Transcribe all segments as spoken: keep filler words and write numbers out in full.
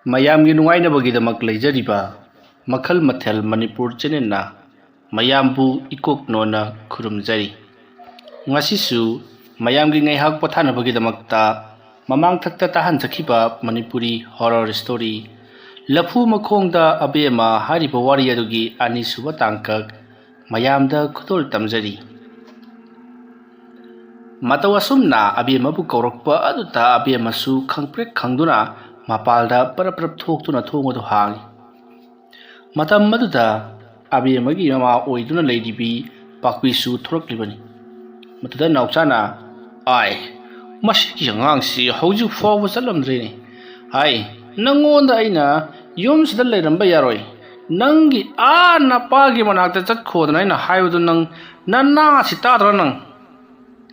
ꯃꯌꯥꯝꯒꯤ ꯅꯨꯡꯉꯥꯏꯅꯕꯒꯤꯗꯃꯛ ꯂꯩꯖꯔꯤꯕ ꯃꯈꯜ ꯃꯊꯦꯜ ꯃꯅꯤꯄꯨꯔ ꯆꯦꯅꯦꯜꯅ ꯃꯌꯥꯝꯕꯨ ꯏꯀꯣꯛ ꯅꯣꯟꯅ ꯈꯨꯔꯨꯝꯖꯔꯤ꯫ ꯉꯁꯤꯁꯨ ꯃꯌꯥꯝꯒꯤ ꯉꯥꯏꯍꯥꯛ ꯄꯣꯊꯥꯅꯕꯒꯤꯗꯃꯛꯇ ꯃꯃꯥꯡꯊꯛꯇ ꯇꯥꯍꯟꯖꯈꯤꯕ ꯃꯅꯤꯄꯨꯔꯤ ꯍꯣꯔꯔ ꯁ꯭ꯇꯣꯔꯤ ꯂꯐꯨ ꯃꯈꯣꯡꯗ ꯑꯕꯦꯝꯃ ꯍꯥꯏꯔꯤꯕ ꯋꯥꯔꯤ ꯑꯗꯨꯒꯤ ꯑꯅꯤꯁꯨꯕ ꯇꯥꯡꯀꯛ ꯃꯌꯥꯝꯗ ꯈꯨꯗꯣꯜ ꯇꯝꯖꯔꯤ꯫ ꯃꯇꯧ ꯑꯁꯨꯝꯅ ꯑꯕꯦꯝꯃꯕꯨ ꯀꯧꯔꯛꯄ ꯑꯗꯨꯗ ꯑꯕꯦꯝꯃꯁꯨ ꯈꯪꯄ꯭ꯔꯦꯛ ꯈꯪꯗꯨꯅ ꯃꯄꯥꯜꯗ ꯄꯔꯞ ꯄꯔꯞ ꯊꯣꯛꯇꯨꯅ ꯊꯣꯡ ꯑꯗꯨ ꯍꯥꯡꯏ꯫ ꯃꯇꯝ ꯑꯗꯨꯗ ꯑꯕꯦꯝꯃꯒꯤ ꯃꯃꯥ ꯑꯣꯏꯗꯨꯅ ꯂꯩꯔꯤꯕꯤ ꯄꯥꯛꯄꯤꯁꯨ ꯊꯣꯔꯛꯂꯤꯕꯅꯤ꯫ ꯃꯗꯨꯗ ꯅꯥꯎꯆꯥꯅ, "ꯑꯥꯏ, ꯃꯁꯤꯒꯤ ꯑꯉꯥꯡꯁꯤ ꯍꯧꯖꯤꯛ ꯐꯥꯎꯕ ꯆꯠꯂꯝꯗ꯭ꯔꯦꯅꯦ꯫ ꯍꯥꯏ, ꯅꯪꯉꯣꯟꯗ ꯑꯩꯅ ꯌꯨꯝꯁꯤꯗ ꯂꯩꯔꯝꯕ ꯌꯥꯔꯣꯏ, ꯅꯪꯒꯤ ꯑꯥ ꯅꯄꯥꯒꯤ ꯃꯅꯥꯛꯇ ꯆꯠꯈꯣꯗꯅ ꯑꯩꯅ ꯍꯥꯏꯕꯗꯨ ꯅꯪ ꯅꯅꯥꯁꯤ ꯇꯥꯗ꯭ꯔꯣ ꯅꯪ?"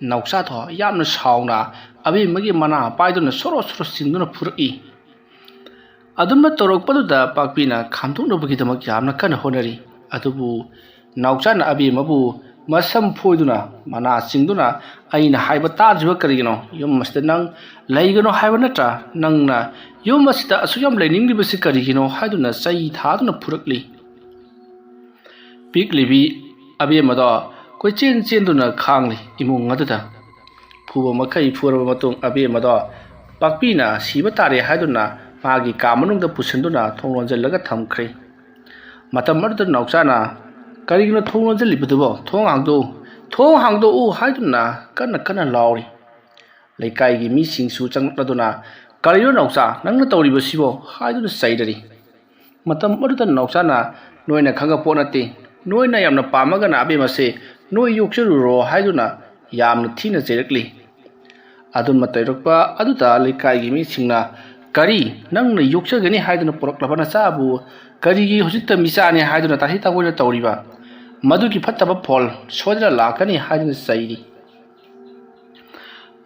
ꯅꯥꯎꯆꯥꯗꯣ ꯌꯥꯝꯅ ꯁꯥꯎꯅ ꯑꯕꯦꯝꯃꯒꯤ ꯃꯅꯥ ꯄꯥꯏꯗꯨꯅ ꯁꯣꯔꯣ ꯁꯣꯔꯣ ꯆꯤꯡꯗꯨꯅ ꯐꯨꯔꯛꯏ꯫ ꯑꯗꯨꯝꯅ ꯇꯧꯔꯛꯄꯗꯨꯗ ꯄꯥꯛꯄꯤꯅ ꯈꯥꯝꯗꯣꯛꯅꯕꯒꯤꯗꯃꯛ ꯌꯥꯝꯅ ꯀꯟꯅ ꯍꯣꯠꯅꯔꯤ꯫ ꯑꯗꯨꯕꯨ ꯅꯥꯎꯆꯥꯅ ꯑꯕꯦꯝꯃꯕꯨ ꯃꯁꯝ ꯐꯣꯏꯗꯨꯅ ꯃꯅꯥ ꯆꯤꯡꯗꯨꯅ, "ꯑꯩꯅ ꯍꯥꯏꯕ ꯇꯥꯗ꯭ꯔꯤꯕ ꯀꯔꯤꯒꯤꯅꯣ? ꯌꯨꯝ ꯑꯁꯤꯗ ꯅꯪ ꯂꯩꯒꯅꯣ ꯍꯥꯏꯕ ꯅꯠꯇ꯭ꯔꯥ? ꯅꯪꯅ ꯌꯨꯝ ꯑꯁꯤꯗ ꯑꯁꯨꯛ ꯌꯥꯝ ꯂꯩꯅꯤꯡꯂꯤꯕꯁꯤ ꯀꯔꯤꯒꯤꯅꯣ?" ꯍꯥꯏꯗꯨꯅ ꯆꯩ ꯊꯥꯗꯨꯅ ꯐꯨꯔꯛꯂꯤ꯫ ꯄꯤꯛꯂꯤꯕꯤ ꯑꯕꯦꯝꯃꯗꯣ ꯀꯣꯏꯆꯦꯟ ꯆꯦꯟꯗꯨꯅ ꯈꯥꯡꯂꯤ ꯏꯃꯨꯡ ꯑꯗꯨꯗ꯫ ꯐꯨꯕ ꯃꯈꯩ ꯐꯨꯔꯕ ꯃꯇꯨꯡ ꯑꯕꯦꯝꯃꯗꯣ ꯄꯥꯛꯄꯤꯅ ꯁꯤꯕ ꯇꯥꯔꯦ ꯍꯥꯏꯗꯨꯅ ꯃꯥꯒꯤ ꯀꯥ ꯃꯅꯨꯡꯗ ꯄꯨꯁꯤꯟꯗꯨꯅ ꯊꯣꯡ ꯂꯣꯟꯁꯤꯜꯂꯒ ꯊꯝꯈ꯭ꯔꯦ꯫ ꯃꯇꯝ ꯑꯗꯨꯗ ꯅꯥꯎꯆꯥꯅ, "ꯀꯔꯤꯒꯤꯅꯣ ꯊꯣꯡ ꯂꯣꯟꯁꯤꯜꯂꯤꯕꯗꯨꯕꯣ? ꯊꯣꯡ ꯍꯥꯡꯗꯣꯛꯎ, ꯊꯣꯡ ꯍꯥꯡꯗꯣꯛꯎ" ꯍꯥꯏꯗꯨꯅ ꯀꯟꯅ ꯀꯟꯅ ꯂꯥꯎꯔꯤ꯫ ꯂꯩꯀꯥꯏꯒꯤ ꯃꯤꯁꯤꯡꯁꯨ ꯆꯪꯂꯛꯂꯗꯨꯅ, "ꯀꯔꯤꯅꯣ ꯅꯥꯎꯆꯥ, ꯅꯪꯅ ꯇꯧꯔꯤꯕꯁꯤꯕꯣ?" ꯍꯥꯏꯗꯨꯅ ꯆꯩꯔꯔꯤ꯫ ꯃꯇꯝ ꯑꯗꯨꯗ ꯅꯥꯎꯆꯥꯅ, "ꯅꯣꯏꯅ ꯈꯪꯕ ꯄꯣꯠ ꯅꯠꯇꯦ, ꯅꯣꯏꯅ ꯌꯥꯝꯅ ꯄꯥꯝꯃꯒꯅ ꯑꯕꯦꯝꯃꯁꯦ ꯅꯣꯏ ꯌꯣꯛꯆꯔꯨꯔꯣ" ꯍꯥꯏꯗꯨꯅ ꯌꯥꯝꯅ ꯊꯤꯅ ꯆꯩꯔꯛꯂꯤ꯫ ꯑꯗꯨꯝꯅ ꯇꯩꯔꯛꯄ ꯑꯗꯨꯗ ꯂꯩꯀꯥꯏꯒꯤ ꯃꯤꯁꯤꯡꯅ, "ꯀꯔꯤ? ꯅꯪꯅ ꯌꯣꯛꯆꯒꯅꯤ ꯍꯥꯏꯗꯨꯅ ꯄꯨꯔꯛꯂꯕ ꯅꯆꯥꯕꯨ ꯀꯔꯤꯒꯤ ꯍꯧꯖꯤꯛꯇ ꯃꯤꯆꯥꯅꯤ ꯍꯥꯏꯗꯨꯅ ꯇꯥꯊꯤ ꯇꯥꯑꯣꯏꯅ ꯇꯧꯔꯤꯕ? ꯃꯗꯨꯒꯤ ꯐꯠꯇꯕ ꯐꯣꯜ ꯁꯣꯏꯗꯅ ꯂꯥꯛꯀꯅꯤ" ꯍꯥꯏꯗꯨꯅ ꯆꯩꯔꯤ꯫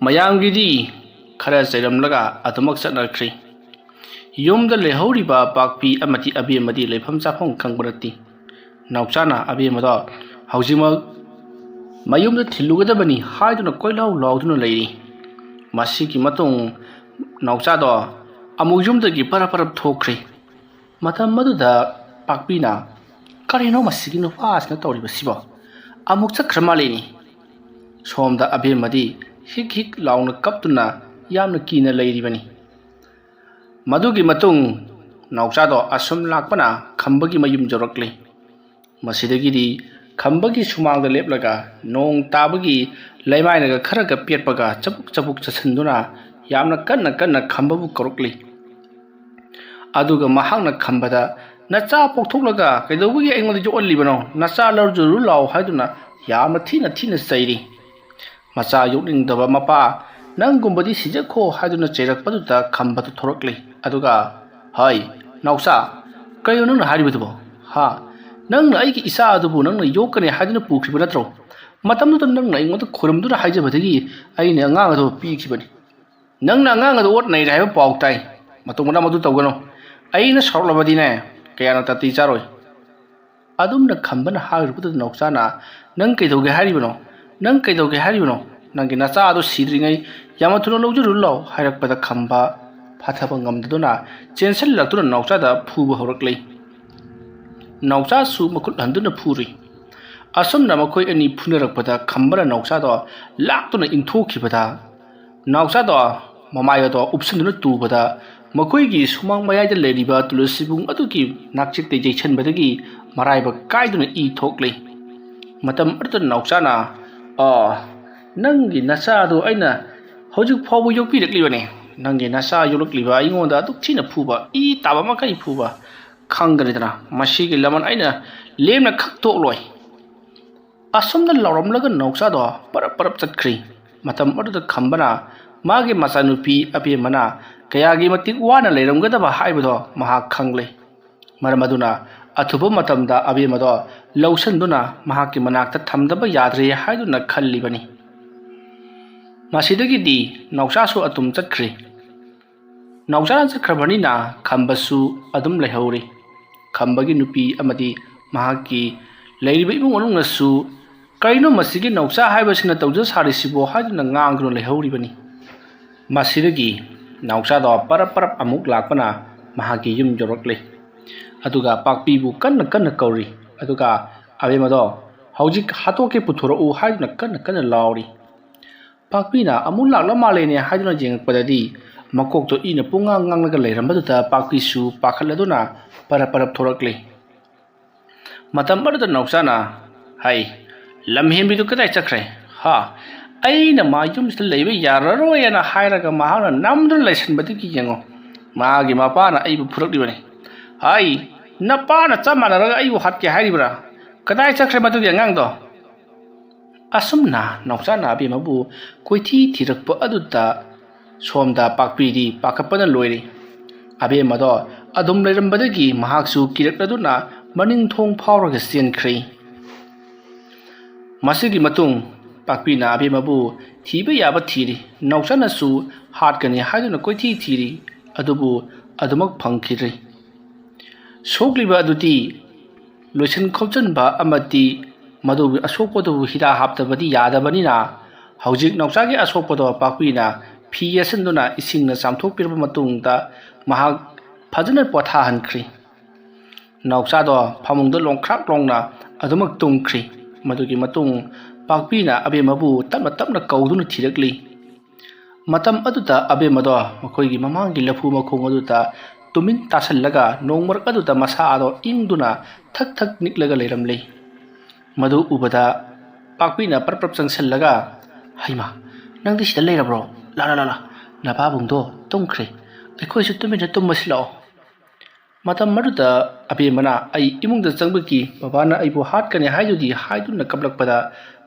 ꯃꯌꯥꯝꯒꯤꯗꯤ ꯈꯔ ꯆꯩꯔꯝꯂꯒ ꯑꯗꯨꯃꯛ ꯆꯠꯅꯈ꯭ꯔꯦ꯫ ꯌꯨꯝꯗ ꯂꯩꯍꯧꯔꯤꯕ ꯄꯥꯛꯄꯤ ꯑꯃꯗꯤ ꯑꯕꯦꯝꯃꯗꯤ ꯂꯩꯐꯝ ꯆꯥꯐꯝ ꯈꯪꯕ ꯅꯠꯇꯦ꯫ ꯅꯥꯎꯆꯥꯅ ꯑꯕꯦꯝꯃꯗꯣ ꯍꯧꯖꯤꯛꯃꯛ ꯃꯌꯨꯝꯗ ꯊꯤꯜꯂꯨꯒꯗꯕꯅꯤ ꯍꯥꯏꯗꯨꯅ ꯀꯣꯏꯂꯥꯎ ꯂꯥꯎꯗꯨꯅ ꯂꯩꯔꯤ꯫ ꯃꯁꯤꯒꯤ ꯃꯇꯨꯡ ꯅꯥꯎꯆꯥꯗꯣ ꯑꯃꯨꯛ ꯌꯨꯝꯗꯒꯤ ꯄꯔꯞ ꯄꯔꯞ ꯊꯣꯛꯈ꯭ꯔꯦ꯫ ꯃꯇꯝ ꯑꯗꯨꯗ ꯄꯥꯛꯄꯤꯅ, "ꯀꯔꯤꯅꯣ ꯃꯁꯤꯒꯤ ꯅꯨꯄꯥꯁꯤꯅ ꯇꯧꯔꯤꯕꯁꯤꯕꯣ? ꯑꯃꯨꯛ ꯆꯠꯈ꯭ꯔ ꯃꯥꯜꯂꯦꯅꯦ꯫" ꯁꯣꯝꯗ ꯑꯕꯦꯝꯃꯗꯤ ꯍꯤꯛ ꯍꯤꯛ ꯂꯥꯎꯅ ꯀꯞꯇꯨꯅ ꯌꯥꯝꯅ ꯀꯤꯅ ꯂꯩꯔꯤꯕꯅꯤ꯫ ꯃꯗꯨꯒꯤ ꯃꯇꯨꯡ ꯅꯥꯎꯆꯥꯗꯣ ꯑꯁꯨꯝ ꯂꯥꯛꯄꯅ ꯈꯝꯕꯒꯤ ꯃꯌꯨꯝ ꯌꯧꯔꯛꯂꯦ꯫ ꯃꯁꯤꯗꯒꯤꯗꯤ ꯈꯝꯕꯒꯤ ꯁꯨꯃꯥꯡꯗ ꯂꯦꯞꯂꯒ ꯅꯣꯡ ꯇꯥꯕꯒꯤ ꯂꯩꯃꯥꯏꯅꯒ ꯈꯔꯒ ꯄꯦꯠꯄꯒ ꯆꯕꯨꯛ ꯆꯕꯨꯛ ꯆꯠꯁꯤꯟꯗꯨꯅ ꯌꯥꯝꯅ ꯀꯟꯅ ꯀꯟꯅ ꯈꯝꯕꯕꯨ ꯀꯧꯔꯛꯂꯤ꯫ ꯑꯗꯨꯒ ꯃꯍꯥꯛꯅ ꯈꯝꯕꯗ, "ꯅꯆꯥ ꯄꯣꯛꯊꯣꯛꯂꯒ ꯀꯩꯗꯧꯕꯒꯤ ꯑꯩꯉꯣꯟꯗ ꯌꯣꯛꯍꯜꯂꯤꯕꯅꯣ? ꯅꯆꯥ ꯂꯧꯖꯔꯨ ꯂꯥꯎ" ꯍꯥꯏꯗꯨꯅ ꯌꯥꯝꯅ ꯊꯤꯅ ꯊꯤꯅ ꯆꯩꯔꯤ꯫ ꯃꯆꯥ ꯌꯣꯛꯅꯤꯡꯗꯕ ꯃꯄꯥ ꯅꯪꯒꯨꯝꯕꯗꯤ ꯁꯤꯖꯈꯣ ꯍꯥꯏꯗꯨꯅ ꯆꯩꯔꯛꯄꯗꯨꯗ ꯈꯝꯕꯗꯨ ꯊꯣꯔꯛꯂꯤ꯫ ꯑꯗꯨꯒ, "ꯍꯩ, ꯅꯥꯎꯆꯥ, ꯀꯩꯅꯣ ꯅꯪꯅ ꯍꯥꯏꯔꯤꯕꯗꯨꯕꯣ? ꯍꯥ? ꯅꯪꯅ ꯑꯩꯒꯤ ꯏꯆꯥ ꯑꯗꯨꯕꯨ ꯅꯪꯅ ꯌꯣꯛꯀꯅꯤ ꯍꯥꯏꯗꯨꯅ ꯄꯨꯈꯤꯕ ꯅꯠꯇ꯭ꯔꯣ? ꯃꯇꯝꯗꯨꯗ ꯅꯪꯅ ꯑꯩꯉꯣꯟꯗ ꯈꯣꯏꯔꯝꯗꯨꯅ ꯍꯥꯏꯖꯕꯗꯒꯤ ꯑꯩꯅ ꯑꯉꯥꯡ ꯑꯗꯨ ꯄꯤꯈꯤꯕꯅꯤ꯫ ꯅꯪꯅ ꯑꯉꯥꯡ ꯑꯗꯨ ꯑꯣꯠ ꯅꯩꯔꯦ ꯍꯥꯏꯕ ꯄꯥꯎ ꯇꯥꯏ꯫ ꯃꯇꯨꯡ ꯃꯅꯥꯎ ꯃꯗꯨ ꯇꯧꯒꯅꯨ꯫ ꯑꯩꯅ ꯁꯥꯎꯔꯛꯂꯕꯗꯤꯅꯦ, ꯀꯌꯥꯅ ꯇꯥꯇꯤ ꯆꯥꯔꯣꯏ꯫" ꯑꯗꯨꯝꯅ ꯈꯝꯕꯅ ꯍꯥꯏꯔꯨꯕꯗꯨꯗ ꯅꯥꯎꯆꯥꯅ, "ꯅꯪ ꯀꯩꯗꯧꯒꯦ ꯍꯥꯏꯔꯤꯕꯅꯣ? ꯅꯪ ꯀꯩꯗꯧꯒꯦ ꯍꯥꯏꯔꯤꯕꯅꯣ? ꯅꯪꯒꯤ ꯅꯆꯥ ꯑꯗꯨ ꯁꯤꯗ꯭ꯔꯤꯉꯩ ꯌꯥꯝꯅ ꯊꯨꯅ ꯂꯧꯖꯔꯨ ꯂꯥꯎ" ꯍꯥꯏꯔꯛꯄꯗ ꯈꯝꯕ ꯐꯥꯊꯕ ꯉꯝꯗꯗꯨꯅ ꯆꯦꯟꯁꯤꯜꯂꯛꯇꯨꯅ ꯅꯥꯎꯆꯥꯗ ꯐꯨꯕ ꯍꯧꯔꯛꯂꯤ꯫ ꯅꯥꯎꯆꯥꯁꯨ ꯃꯈꯨꯠ ꯍꯟꯗꯨꯅ ꯐꯨꯔꯨꯏ꯫ ꯑꯁꯨꯝꯅ ꯃꯈꯣꯏ ꯑꯅꯤ ꯐꯨꯅꯔꯛꯄꯗ ꯈꯝꯕꯅ ꯅꯥꯎꯆꯥꯗꯣ ꯂꯥꯛꯇꯨꯅ ꯏꯟꯊꯣꯛꯈꯤꯕꯗ, ꯅꯥꯎꯆꯥꯗꯣ ꯃꯃꯥꯏ ꯑꯗꯣ ꯎꯞꯁꯤꯟꯗꯨꯅ ꯇꯨꯕꯗ, ꯃꯈꯣꯏꯒꯤ ꯁꯨꯃꯥꯡ ꯃꯌꯥꯏꯗ ꯂꯩꯔꯤꯕ ꯇꯨꯂꯁꯤꯕꯨꯡ ꯑꯗꯨꯒꯤ ꯅꯥꯛꯆꯦꯛꯇ ꯌꯩꯁꯟꯕꯗꯒꯤ ꯃꯔꯥꯏꯕꯛ ꯀꯥꯏꯗꯨꯅ ꯏ ꯊꯣꯛꯂꯤ꯫ ꯃꯇꯝ ꯑꯗꯨꯗ ꯅꯥꯎꯆꯥꯅ, "ꯑ, ꯅꯪꯒꯤ ꯅꯆꯥ ꯑꯗꯨ ꯑꯩꯅ ꯍꯧꯖꯤꯛ ꯐꯥꯎꯕ ꯌꯣꯛꯄꯤꯔꯛꯂꯤꯕꯅꯤ꯫ ꯅꯪꯒꯤ ꯅꯆꯥ ꯌꯣꯛꯂꯛꯂꯤꯕ ꯑꯩꯉꯣꯟꯗ ꯑꯗꯨꯛ ꯊꯤꯅ ꯐꯨꯕ, ꯏ ꯇꯥꯕ ꯃꯈꯩ ꯐꯨꯕ, ꯈꯪꯒꯅꯤꯗꯅ, ꯃꯁꯤꯒꯤ ꯂꯃꯟ ꯑꯩꯅ ꯂꯦꯝꯅ ꯈꯛꯇꯣꯛꯂꯣꯏ꯫" ꯑꯁꯨꯝꯅ ꯂꯥꯎꯔꯝꯂꯒ ꯅꯥꯎꯆꯥꯗꯣ ꯄꯔꯞ ꯄꯔꯞ ꯆꯠꯈ꯭ꯔꯤ꯫ ꯃꯇꯝ ꯑꯗꯨꯗ ꯈꯝꯕꯅ ꯃꯥꯒꯤ ꯃꯆꯥꯅꯨꯄꯤ ꯑꯕꯦꯝꯃꯅ ꯀꯌꯥꯒꯤ ꯃꯇꯤꯛ ꯋꯥꯅ ꯂꯩꯔꯝꯒꯗꯕ ꯍꯥꯏꯕꯗꯣ ꯃꯍꯥꯛ ꯈꯪꯂꯦ꯫ ꯃꯔꯝ ꯑꯗꯨꯅ ꯑꯊꯨꯕ ꯃꯇꯝꯗ ꯑꯕꯦꯝꯃꯗꯣ ꯂꯧꯁꯤꯟꯗꯨꯅ ꯃꯍꯥꯛꯀꯤ ꯃꯅꯥꯛꯇ ꯊꯝꯗꯕ ꯌꯥꯗ꯭ꯔꯦ ꯍꯥꯏꯗꯨꯅ ꯈꯜꯂꯤꯕꯅꯤ꯫ ꯃꯁꯤꯗꯒꯤꯗꯤ ꯅꯥꯎꯆꯥꯁꯨ ꯑꯗꯨꯝ ꯆꯠꯈ꯭ꯔꯤ꯫ ꯅꯥꯎꯆꯥꯅ ꯆꯠꯈ꯭ꯔꯕꯅꯤꯅ ꯈꯝꯕꯁꯨ ꯑꯗꯨꯝ ꯂꯩꯍꯧꯔꯤ꯫ ꯈꯝꯕꯒꯤ ꯅꯨꯄꯤ ꯑꯃꯗꯤ ꯃꯍꯥꯛꯀꯤ ꯂꯩꯔꯤꯕ ꯏꯃꯨꯡ ꯃꯅꯨꯡꯅꯁꯨ, "ꯀꯔꯤꯅꯣ ꯃꯁꯤꯒꯤ ꯅꯥꯎꯆꯥ ꯍꯥꯏꯕꯁꯤꯅ ꯇꯧꯖ ꯁꯥꯔꯤꯁꯤꯕꯣ?" ꯍꯥꯏꯗꯨꯅ ꯉꯥꯡꯗꯨꯅ ꯂꯩꯍꯧꯔꯤꯕꯅꯤ꯫ ꯃꯁꯤꯗꯒꯤ ꯅꯥꯎꯆꯥꯗꯣ ꯄꯔꯞ ꯄꯔꯞ ꯑꯃꯨꯛ ꯂꯥꯛꯄꯅ ꯃꯍꯥꯛꯀꯤ ꯌꯨꯝ ꯌꯧꯔꯛꯂꯦ꯫ ꯑꯗꯨꯒ ꯄꯥꯛꯄꯤꯕꯨ ꯀꯟꯅ ꯀꯟꯅ ꯀꯧꯔꯤ꯫ ꯑꯗꯨꯒ ꯑꯕꯦꯝꯃꯗꯣ, "ꯍꯧꯖꯤꯛ ꯍꯥꯠꯇꯣꯛꯀꯦ ꯄꯨꯊꯣꯔꯛꯎ" ꯍꯥꯏꯗꯨꯅ ꯀꯟꯅ ꯀꯟꯅ ꯂꯥꯎꯔꯤ꯫ ꯄꯥꯛꯄꯤꯅ "ꯑꯃꯨꯛ ꯂꯥꯛꯂ ꯃꯥꯜꯂꯦꯅꯦ" ꯍꯥꯏꯗꯨꯅ ꯌꯦꯡꯉꯛꯄꯗꯗꯤ ꯃꯀꯣꯛꯇꯣ ꯏꯅ ꯄꯨꯡꯉꯥꯡ ꯉꯥꯡꯂꯒ ꯂꯩꯔꯝꯕꯗꯨꯗ ꯄꯥꯛꯄꯤꯁꯨ ꯄꯥꯈꯠꯂꯗꯨꯅ ꯄꯔꯞ ꯄꯔꯞ ꯊꯣꯔꯛꯂꯦ꯫ ꯃꯇꯝ ꯑꯗꯨꯗ ꯅꯥꯎꯆꯥꯅ ꯍꯥꯏ, "ꯂꯝꯍꯦꯟꯕꯤꯗꯨ ꯀꯗꯥꯏ ꯆꯠꯈ꯭ꯔꯦ? ꯍꯥ? ꯑꯩꯅ ꯃꯥ ꯌꯨꯝꯁꯤꯗ ꯂꯩꯕ ꯌꯥꯔꯔꯣꯏꯅ ꯍꯥꯏꯔꯒ ꯃꯍꯥꯛꯅ ꯅꯝꯗꯨꯅ ꯂꯩꯁꯟꯕꯗꯒꯤ ꯌꯦꯡꯉꯣ, ꯃꯥꯒꯤ ꯃꯄꯥꯅ ꯑꯩꯕꯨ ꯐꯨꯔꯛꯂꯤꯕꯅꯤ꯫ ꯍꯥꯏ, ꯅꯄꯥꯅ ꯆꯞ ꯃꯥꯟꯅꯔꯒ ꯑꯩꯕꯨ ꯍꯥꯠꯀꯦ ꯍꯥꯏꯔꯤꯕ꯭ꯔꯥ? ꯀꯗꯥꯏ ꯆꯠꯈ꯭ꯔꯦ ꯃꯗꯨꯒꯤ ꯑꯉꯥꯡꯗꯣ?" ꯑꯁꯨꯝꯅ ꯅꯥꯎꯆꯥꯅ ꯑꯕꯦꯝꯃꯕꯨ ꯀꯣꯏꯊꯤ ꯊꯤꯔꯛꯄ ꯑꯗꯨꯗ ꯁꯣꯝꯗ ꯄꯥꯛꯄꯤꯗꯤ ꯄꯥꯈꯠꯄꯅ ꯂꯣꯏꯔꯦ꯫ ꯑꯕꯦꯝꯃꯗꯣ ꯑꯗꯨꯝ ꯂꯩꯔꯝꯕꯗꯒꯤ ꯃꯍꯥꯛꯁꯨ ꯀꯤꯔꯛꯂꯗꯨꯅ ꯃꯅꯤꯡ ꯊꯣꯡ ꯐꯥꯎꯔꯒ ꯆꯦꯟꯈ꯭ꯔꯦ꯫ ꯃꯁꯤꯒꯤ ꯃꯇꯨꯡ ꯄꯥꯛꯄꯤꯅ ꯑꯕꯦꯝꯃꯕꯨ ꯊꯤꯕ ꯌꯥꯕ ꯊꯤꯔꯤ꯫ ꯅꯥꯎꯆꯥꯅꯁꯨ ꯍꯥꯠꯀꯅꯤ ꯍꯥꯏꯗꯨꯅ ꯀꯣꯏꯊꯤ ꯊꯤꯔꯤ, ꯑꯗꯨꯕꯨ ꯑꯗꯨꯃꯛ ꯐꯪꯈꯤꯗ꯭ꯔꯦ꯫ ꯁꯣꯛꯂꯤꯕ ꯑꯗꯨꯗꯤ ꯂꯣꯏꯁꯤꯟ ꯈꯣꯝꯖꯤꯟꯕ ꯑꯃꯗꯤ ꯃꯗꯨꯒꯤ ꯑꯁꯣꯛꯄꯗꯨꯕꯨ ꯍꯤꯗꯥꯛ ꯍꯥꯞꯇꯕꯗꯤ ꯌꯥꯗꯕꯅꯤꯅ, ꯍꯧꯖꯤꯛ ꯅꯥꯎꯆꯥꯒꯤ ꯑꯁꯣꯛꯄꯗꯣ ꯄꯥꯛꯄꯤꯅ ꯐꯤ ꯌꯦꯠꯁꯤꯟꯗꯨꯅ ꯏꯁꯤꯡꯅ ꯆꯥꯝꯊꯣꯛꯄꯤꯔꯕ ꯃꯇꯨꯡꯗ ꯃꯍꯥꯛ ꯐꯖꯅ ꯄꯣꯊꯥꯍꯟꯈ꯭ꯔꯦ꯫ ꯅꯥꯎꯆꯥꯗꯣ ꯐꯃꯨꯡꯗ ꯂꯣꯡꯈ꯭ꯔꯥꯛ ꯂꯣꯡꯅ ꯑꯗꯨꯃꯛ ꯇꯨꯝꯈ꯭ꯔꯤ꯫ ꯃꯗꯨꯒꯤ ꯃꯇꯨꯡ ꯄꯥꯛꯄꯤꯅ ꯑꯕꯦꯝꯃꯕꯨ ꯇꯞꯅ ꯇꯞꯅ ꯀꯧꯗꯨꯅ ꯊꯤꯔꯛꯂꯤ꯫ ꯃꯇꯝ ꯑꯗꯨꯗ ꯑꯕꯦꯝꯃꯗꯣ ꯃꯈꯣꯏꯒꯤ ꯃꯃꯥꯡꯒꯤ ꯂꯐꯨ ꯃꯈꯣꯡ ꯑꯗꯨꯗ ꯇꯨꯃꯤꯟ ꯇꯥꯁꯜꯂꯒ ꯅꯣꯡ ꯃꯔꯛ ꯑꯗꯨꯗ ꯃꯁꯥ ꯑꯗꯣ ꯏꯪꯗꯨꯅ ꯊꯛ ꯊꯛ ꯅꯤꯛꯂꯒ ꯂꯩꯔꯝꯂꯦ꯫ ꯃꯗꯨ ꯎꯕꯗ ꯄꯥꯛꯄꯤꯅ ꯄ꯭ꯔꯞ ꯄ꯭ꯔꯞ ꯆꯪꯁꯤꯜꯂꯒ, "ꯍꯩꯃꯥ, ꯅꯪꯗꯤ ꯁꯤꯗ ꯂꯩꯔꯕ꯭ꯔꯣ? ꯂꯥ ꯂꯥ ꯂꯥ ꯂꯥ, ꯅꯄꯥꯕꯨꯡꯗꯣ ꯇꯨꯝꯈ꯭ꯔꯦ꯫ ꯑꯩꯈꯣꯏꯁꯨ ꯇꯨꯃꯤꯟꯅ ꯇꯨꯝꯃꯁꯤ ꯂꯥꯛꯑꯣ꯫" ꯃꯇꯝ ꯑꯗꯨꯗ ꯑꯕꯦꯝꯃꯅ ꯑꯩ ꯏꯃꯨꯡꯗ ꯆꯪꯕꯒꯤ ꯕꯕꯥꯅ ꯑꯩꯕꯨ ꯍꯥꯠꯀꯅꯤ ꯍꯥꯏꯗꯨꯗꯤ ꯍꯥꯏꯗꯨꯅ ꯀꯞꯂꯛꯄꯗ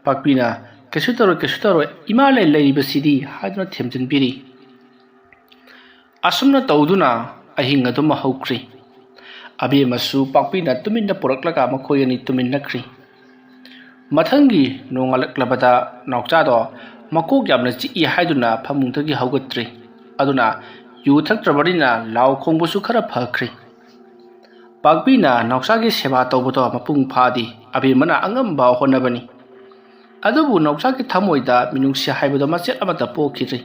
ꯄꯥꯛꯄꯤꯅ, "ꯀꯩꯁꯨ ꯇꯧꯔꯣꯏ, ꯀꯩꯁꯨ ꯇꯧꯔꯣꯏ, ꯏꯃꯥ ꯂꯩ ꯂꯩꯔꯤꯕꯁꯤꯗꯤ" ꯍꯥꯏꯗꯨꯅ ꯊꯦꯝꯖꯤꯟꯕꯤꯔꯤ꯫ ꯑꯁꯨꯝꯅ ꯇꯧꯗꯨꯅ ꯑꯍꯤꯡ ꯑꯗꯨꯃ ꯍꯧꯈ꯭ꯔꯤ꯫ ꯑꯕꯦꯝꯃꯁꯨ ꯄꯥꯛꯄꯤꯅ ꯇꯨꯃꯤꯟꯅ ꯄꯨꯔꯛꯂꯒ ꯃꯈꯣꯏ ꯑꯅꯤ ꯇꯨꯃꯤꯟꯅꯈ꯭ꯔꯤ꯫ ꯃꯊꯪꯒꯤ ꯅꯣꯡꯉꯥꯜꯂꯛꯂꯕꯗ ꯅꯥꯎꯆꯥꯗꯣ ꯃꯀꯣꯛ ꯌꯥꯝꯅ ꯆꯤꯛꯏ ꯍꯥꯏꯗꯨꯅ ꯐꯃꯨꯡꯗꯒꯤ ꯍꯧꯒꯠꯇ꯭ꯔꯤ꯫ ꯑꯗꯨꯅ ꯌꯨ ꯊꯛꯇ꯭ꯔꯕꯅꯤꯅ ꯂꯥꯎ ꯈꯣꯡꯕꯁꯨ ꯈꯔ ꯐꯈ꯭ꯔꯤ꯫ ꯄꯥꯛꯄꯤꯅ ꯅꯥꯎꯆꯥꯒꯤ ꯁꯦꯕꯥ ꯇꯧꯕꯗꯣ ꯃꯄꯨꯡ ꯐꯥꯗꯦ꯫ ꯑꯕꯦꯝꯃꯅ ꯑꯉꯝꯕ ꯍꯣꯠꯅꯕꯅꯤ꯫ ꯑꯗꯨꯕꯨ ꯅꯥꯎꯆꯥꯒꯤ ꯊꯃꯣꯏꯗ ꯃꯤꯅꯨꯡꯁꯤ ꯍꯥꯏꯕꯗꯣ ꯃꯆꯦꯠ ꯑꯃꯠꯇ ꯄꯣꯛꯈꯤꯗ꯭ꯔꯤ꯫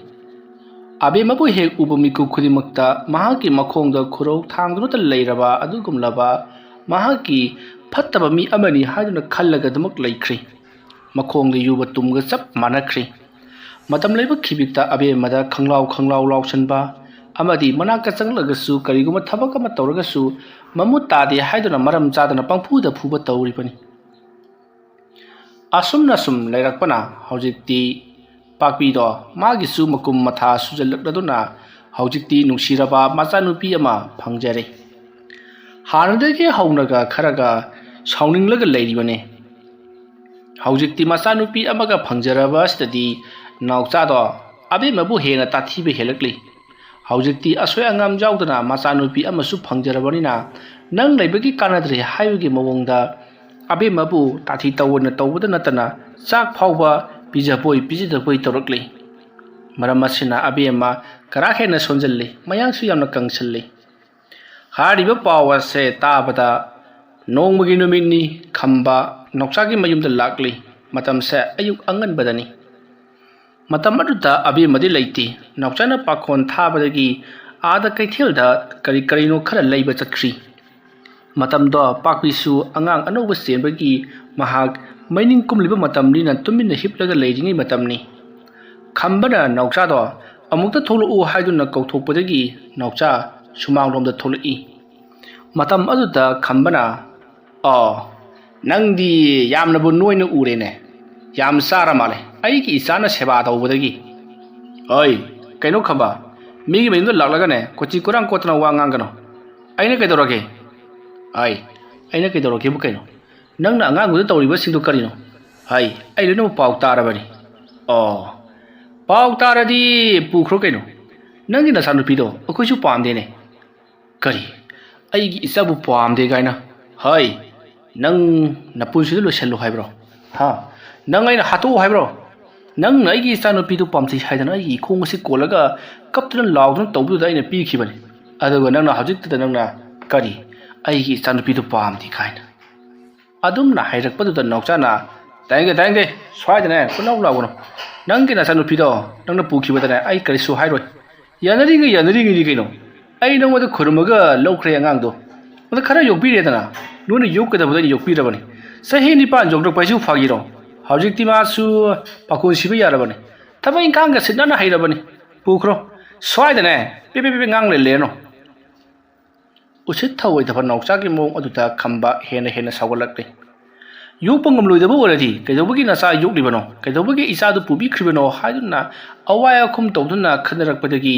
ꯑꯕꯦꯝꯃꯕꯨ ꯍꯦꯛ ꯎꯕ ꯃꯤꯀꯨꯞ ꯈꯨꯗꯤꯡꯃꯛꯇ ꯃꯍꯥꯛꯀꯤ ꯃꯈꯣꯡꯗ ꯈꯨꯔꯧ ꯊꯥꯡꯗꯨꯅꯇ ꯂꯩꯔꯕ ꯑꯗꯨꯒꯨꯝꯂꯕ ꯃꯍꯥꯛꯀꯤ ꯐꯠꯇꯕ ꯃꯤ ꯑꯃꯅꯤ ꯍꯥꯏꯗꯨꯅ ꯈꯜꯂꯒꯗꯃꯛ ꯂꯩꯈ꯭ꯔꯦ꯫ ꯃꯈꯣꯡꯗ ꯌꯨꯕ ꯇꯨꯝꯒ ꯆꯞ ꯃꯥꯟꯅꯈ꯭ꯔꯦ꯫ ꯃꯇꯝ ꯂꯩꯕ ꯈꯤꯕꯤꯛꯇ ꯑꯕꯦꯝꯃꯗ ꯈꯪꯂꯥꯎ ꯈꯪꯂꯥꯎ ꯂꯥꯎꯁꯟꯕ ꯑꯃꯗꯤ ꯃꯅꯥꯛꯇ ꯆꯪꯂꯒꯁꯨ ꯀꯔꯤꯒꯨꯝꯕ ꯊꯕꯛ ꯑꯃ ꯇꯧꯔꯒꯁꯨ ꯃꯃꯨꯠ ꯇꯥꯗꯦ ꯍꯥꯏꯗꯨꯅ ꯃꯔꯝ ꯆꯥꯗꯅ ꯄꯪꯐꯨꯗ ꯐꯨꯕ ꯇꯧꯔꯤꯕꯅꯤ꯫ ꯑꯁꯨꯝꯅ ꯁꯨꯝ ꯂꯩꯔꯛꯄꯅ ꯍꯧꯖꯤꯛꯇꯤ ꯄꯥꯛꯄꯤꯗꯣ ꯃꯥꯒꯤꯁꯨ ꯃꯀꯨꯝ ꯃꯊꯥ ꯁꯨꯖꯜꯂꯛꯂꯗꯨꯅ ꯍꯧꯖꯤꯛꯇꯤ ꯅꯨꯡꯁꯤꯔꯕ ꯃꯆꯥꯅꯨꯄꯤ ꯑꯃ ꯐꯪꯖꯔꯦ꯫ ꯍꯥꯟꯅꯗꯒꯤ ꯍꯧꯅꯒ ꯈꯔꯒ ꯁꯥꯎꯅꯤꯡꯂꯒ ꯂꯩꯔꯤꯕꯅꯦ꯫ ꯍꯧꯖꯤꯛꯇꯤ ꯃꯆꯥꯅꯨꯄꯤ ꯑꯃꯒ ꯐꯪꯖꯔꯕ ꯑꯁꯤꯗꯗꯤ ꯅꯥꯎꯆꯥꯗꯣ ꯑꯕꯦꯝꯃꯕꯨ ꯍꯦꯟꯅ ꯇꯥꯊꯤꯕ ꯍꯦꯜꯂꯛꯂꯤ꯫ ꯍꯧꯖꯤꯛꯇꯤ ꯑꯁꯣꯏ ꯑꯉꯥꯝ ꯌꯥꯎꯗꯅ ꯃꯆꯥꯅꯨꯄꯤ ꯑꯃꯁꯨ ꯐꯪꯖꯔꯕꯅꯤꯅ ꯅꯪ ꯂꯩꯕꯒꯤ ꯀꯥꯟꯅꯗ꯭ꯔꯦ ꯍꯥꯏꯕꯒꯤ ꯃꯑꯣꯡꯗ ꯑꯕꯦꯝꯃꯕꯨ ꯇꯥꯊꯤ ꯇꯧꯑꯣꯅ ꯇꯧꯕꯗ ꯅꯠꯇꯅ ꯆꯥꯛ ꯐꯥꯎꯕ ꯄꯤꯖꯕꯣꯏ ꯄꯤꯖꯗꯕꯣꯏ ꯇꯧꯔꯛꯂꯤ꯫ ꯃꯔꯝ ꯑꯁꯤꯅ ꯑꯕꯦꯝꯃ ꯀꯔꯥ ꯍꯦꯟꯅ ꯁꯣꯟꯖꯜꯂꯤ, ꯃꯌꯥꯡꯁꯨ ꯌꯥꯝꯅ ꯀꯪꯁꯜꯂꯤ꯫ ꯍꯥꯏꯔꯤꯕ ꯄꯥꯎ ꯑꯁꯦ ꯇꯥꯕꯗ ꯅꯣꯡꯃꯒꯤ ꯅꯨꯃꯤꯠꯅꯤ ꯈꯝꯕ ꯅꯥꯎꯆꯥꯒꯤ ꯃꯌꯨꯝꯗ ꯂꯥꯛꯂꯤ꯫ ꯃꯇꯝꯁꯦ ꯑꯌꯨꯛ ꯑꯉꯟꯕꯗꯅꯤ꯫ ꯃꯇꯝ ꯑꯗꯨꯗ ꯑꯕꯦꯝꯃꯗꯤ ꯂꯩꯇꯦ꯫ ꯅꯥꯎꯆꯥꯅ ꯄꯥꯈꯣꯟ ꯊꯥꯕꯗꯒꯤ ꯑꯥꯗ ꯀꯩꯊꯦꯜꯗ ꯀꯔꯤ ꯀꯔꯤꯅꯣ ꯈꯔ ꯂꯩꯕ ꯆꯠꯈ꯭ꯔꯤ꯫ ꯃꯇꯝꯗꯣ ꯄꯥꯛꯄꯤꯁꯨ ꯑꯉꯥꯡ ꯑꯅꯧꯕ ꯆꯦꯟꯕꯒꯤ ꯃꯍꯥꯛ ꯃꯩꯅꯤꯡ ꯀꯨꯝꯂꯤꯕ ꯃꯇꯝꯅꯤꯅ ꯇꯨꯃꯤꯟꯅ ꯍꯤꯞꯂꯒ ꯂꯩꯔꯤꯉꯩ ꯃꯇꯝꯅꯤ꯫ ꯈꯝꯕꯅ ꯅꯥꯎꯆꯥꯗꯣ ꯑꯃꯨꯛꯇ ꯊꯣꯛꯂꯛꯎ ꯍꯥꯏꯗꯨꯅ ꯀꯧꯊꯣꯛꯄꯗꯒꯤ ꯅꯥꯎꯆꯥ ꯁꯨꯃꯥꯡꯂꯣꯝꯗ ꯊꯣꯛꯂꯛꯏ꯫ ꯃꯇꯝ ꯑꯗꯨꯗ ꯈꯝꯕꯅ, "ꯑꯣ, ꯅꯪꯗꯤ ꯌꯥꯝꯅꯕꯨ ꯅꯣꯏꯅ ꯎꯔꯦꯅꯦ꯫ ꯌꯥꯝ ꯆꯥꯔ ꯃꯥꯜꯂꯦ ꯑꯩꯒꯤ ꯏꯆꯥꯅ ꯁꯦꯕꯥ ꯇꯧꯕꯗꯒꯤ꯫" "ꯍꯣꯏ, ꯀꯩꯅꯣ ꯈꯝꯕ, ꯃꯤꯒꯤ ꯃꯌꯨꯝꯗ ꯂꯥꯛꯂꯒꯅꯦ ꯀꯣꯆꯤ ꯀꯣꯔꯥꯡ ꯀꯣꯠꯇꯅ ꯋꯥ ꯉꯥꯡꯒꯅꯨ꯫ ꯑꯩꯅ ꯀꯩꯗꯧꯔꯒꯦ?" "ꯍꯥꯏ, ꯑꯩꯅ ꯀꯩꯗꯧꯔꯒꯦꯕꯨ ꯀꯩꯅꯣ? ꯅꯪꯅ ꯑꯉꯥꯡꯗꯨꯗ ꯇꯧꯔꯤꯕꯁꯤꯡꯗꯣ ꯀꯔꯤꯅꯣ?" "ꯍꯥꯏ, ꯑꯩ ꯂꯣꯏꯅꯃꯛ ꯄꯥꯎ ꯇꯥꯔꯕꯅꯤ꯫" "ꯑꯣ, ꯄꯥꯎ ꯇꯥꯔꯗꯤ ꯄꯨꯈ꯭ꯔꯣ ꯀꯩꯅꯣ꯫ ꯅꯪꯒꯤ ꯅꯆꯥꯅꯨꯄꯤꯗꯣ ꯑꯩꯈꯣꯏꯁꯨ ꯄꯥꯝꯗꯦꯅꯦ꯫" "ꯀꯔꯤ? ꯑꯩꯒꯤ ꯏꯆꯥꯕꯨ ꯄꯥꯝꯗꯦ ꯀꯥꯏꯅ? ꯍꯥꯏ, ꯅꯪ ꯅꯄꯨꯟꯁꯤꯗ ꯂꯣꯏꯁꯜꯂꯨ ꯍꯥꯏꯕ꯭ꯔꯣ? ꯍꯥ? ꯅꯪ ꯑꯩꯅ ꯍꯥꯠꯇꯣꯛꯎ ꯍꯥꯏꯕ꯭ꯔꯣ? ꯅꯪꯅ ꯑꯩꯒꯤ ꯏꯆꯥꯅꯨꯄꯤꯗꯨ ꯄꯥꯝꯖꯩ ꯍꯥꯏꯗꯅ ꯑꯩꯒꯤ ꯏꯈꯣꯡ ꯑꯁꯤ ꯀꯣꯜꯂꯒ ꯀꯞꯇꯨꯅ ꯂꯥꯎꯗꯨꯅ ꯇꯧꯕꯗꯨꯗ ꯑꯩꯅ ꯄꯤꯈꯤꯕꯅꯤ꯫ ꯑꯗꯨꯒ ꯅꯪꯅ ꯍꯧꯖꯤꯛꯇꯗ ꯅꯪꯅ ꯀꯔꯤ? ꯑꯩꯒꯤ ꯏꯆꯥꯅꯨꯄꯤꯗꯨ ꯄꯥꯝꯗꯦ ꯀꯥꯏꯅ?" ꯑꯗꯨꯝꯅ ꯍꯥꯏꯔꯛꯄꯗꯨꯗ ꯅꯥꯎꯆꯥꯅ "ꯇꯥꯏꯡꯒꯦ, ꯇꯥꯏꯡꯒꯦ, ꯁ꯭ꯋꯥꯏꯗꯅꯦ ꯀꯣꯏꯂꯥꯎ ꯂꯥꯎꯒꯅꯨ꯫ ꯅꯪꯒꯤ ꯅꯆꯥꯅꯨꯄꯤꯗꯣ ꯅꯪꯅ ꯄꯨꯈꯤꯕꯗꯅꯦ ꯑꯩ ꯀꯔꯤꯁꯨ ꯍꯥꯏꯔꯣꯏ꯫ ꯌꯥꯅꯔꯤꯉꯩ, ꯌꯥꯅꯔꯤꯉꯩꯗꯤ ꯀꯩꯅꯣ? ꯑꯩ ꯅꯉꯣꯟꯗ ꯈꯨꯔꯨꯝꯃꯒ ꯂꯧꯈ꯭ꯔꯦ ꯑꯉꯥꯡꯗꯣ꯫ ꯑꯗ ꯈꯔ ꯌꯣꯛꯄꯤꯔꯦꯗꯅ꯫ ꯅꯣꯏꯅ ꯌꯣꯛꯀꯗꯕꯗꯣ ꯑꯩꯅ ꯌꯣꯛꯄꯤꯔꯕꯅꯤ꯫ ꯆꯍꯤ ꯅꯤꯄꯥꯟ ꯌꯣꯛꯂꯛꯄ ꯍꯥꯏꯁꯤꯕꯨ ꯐꯥꯒꯤꯔꯣ? ꯍꯧꯖꯤꯛꯇꯤ ꯃꯥꯁꯨ ꯄꯥꯈꯣꯟ ꯁꯤꯕ ꯌꯥꯔꯕꯅꯤ꯫ ꯊꯕꯛ ꯏꯪꯈꯥꯡꯒ ꯁꯤꯠ ꯅꯥꯟꯅ ꯍꯩꯔꯕꯅꯤ꯫ ꯄꯨꯈ꯭ꯔꯣ꯫ ꯁ꯭ꯋꯥꯏꯗꯅꯦ ꯄꯦ ꯄꯦ ꯄꯦ ꯉꯥꯡ ꯂꯩ ꯂꯩꯔꯅꯨ꯫" ꯎꯁꯤꯠ ꯊꯑꯣꯏꯗꯕ ꯅꯥꯎꯆꯥꯒꯤ ꯃꯑꯣꯡ ꯑꯗꯨꯗ ꯈꯝꯕ ꯍꯦꯟꯅ ꯍꯦꯟꯅ ꯁꯥꯎꯒꯠꯂꯛꯂꯤ꯫ "ꯌꯣꯛꯄ ꯉꯝꯂꯣꯏꯗꯕ ꯑꯣꯏꯔꯗꯤ ꯀꯩꯗꯧꯕꯒꯤ ꯅꯆꯥ ꯌꯣꯛꯂꯤꯕꯅꯣ? ꯀꯩꯗꯧꯕꯒꯤ ꯏꯆꯥꯗꯨ ꯄꯨꯕꯤꯈ꯭ꯔꯤꯕꯅꯣ?" ꯍꯥꯏꯗꯨꯅ ꯑꯋꯥꯏ ꯑꯈꯨꯝ ꯇꯧꯗꯨꯅ ꯈꯟꯅꯔꯛꯄꯗꯒꯤ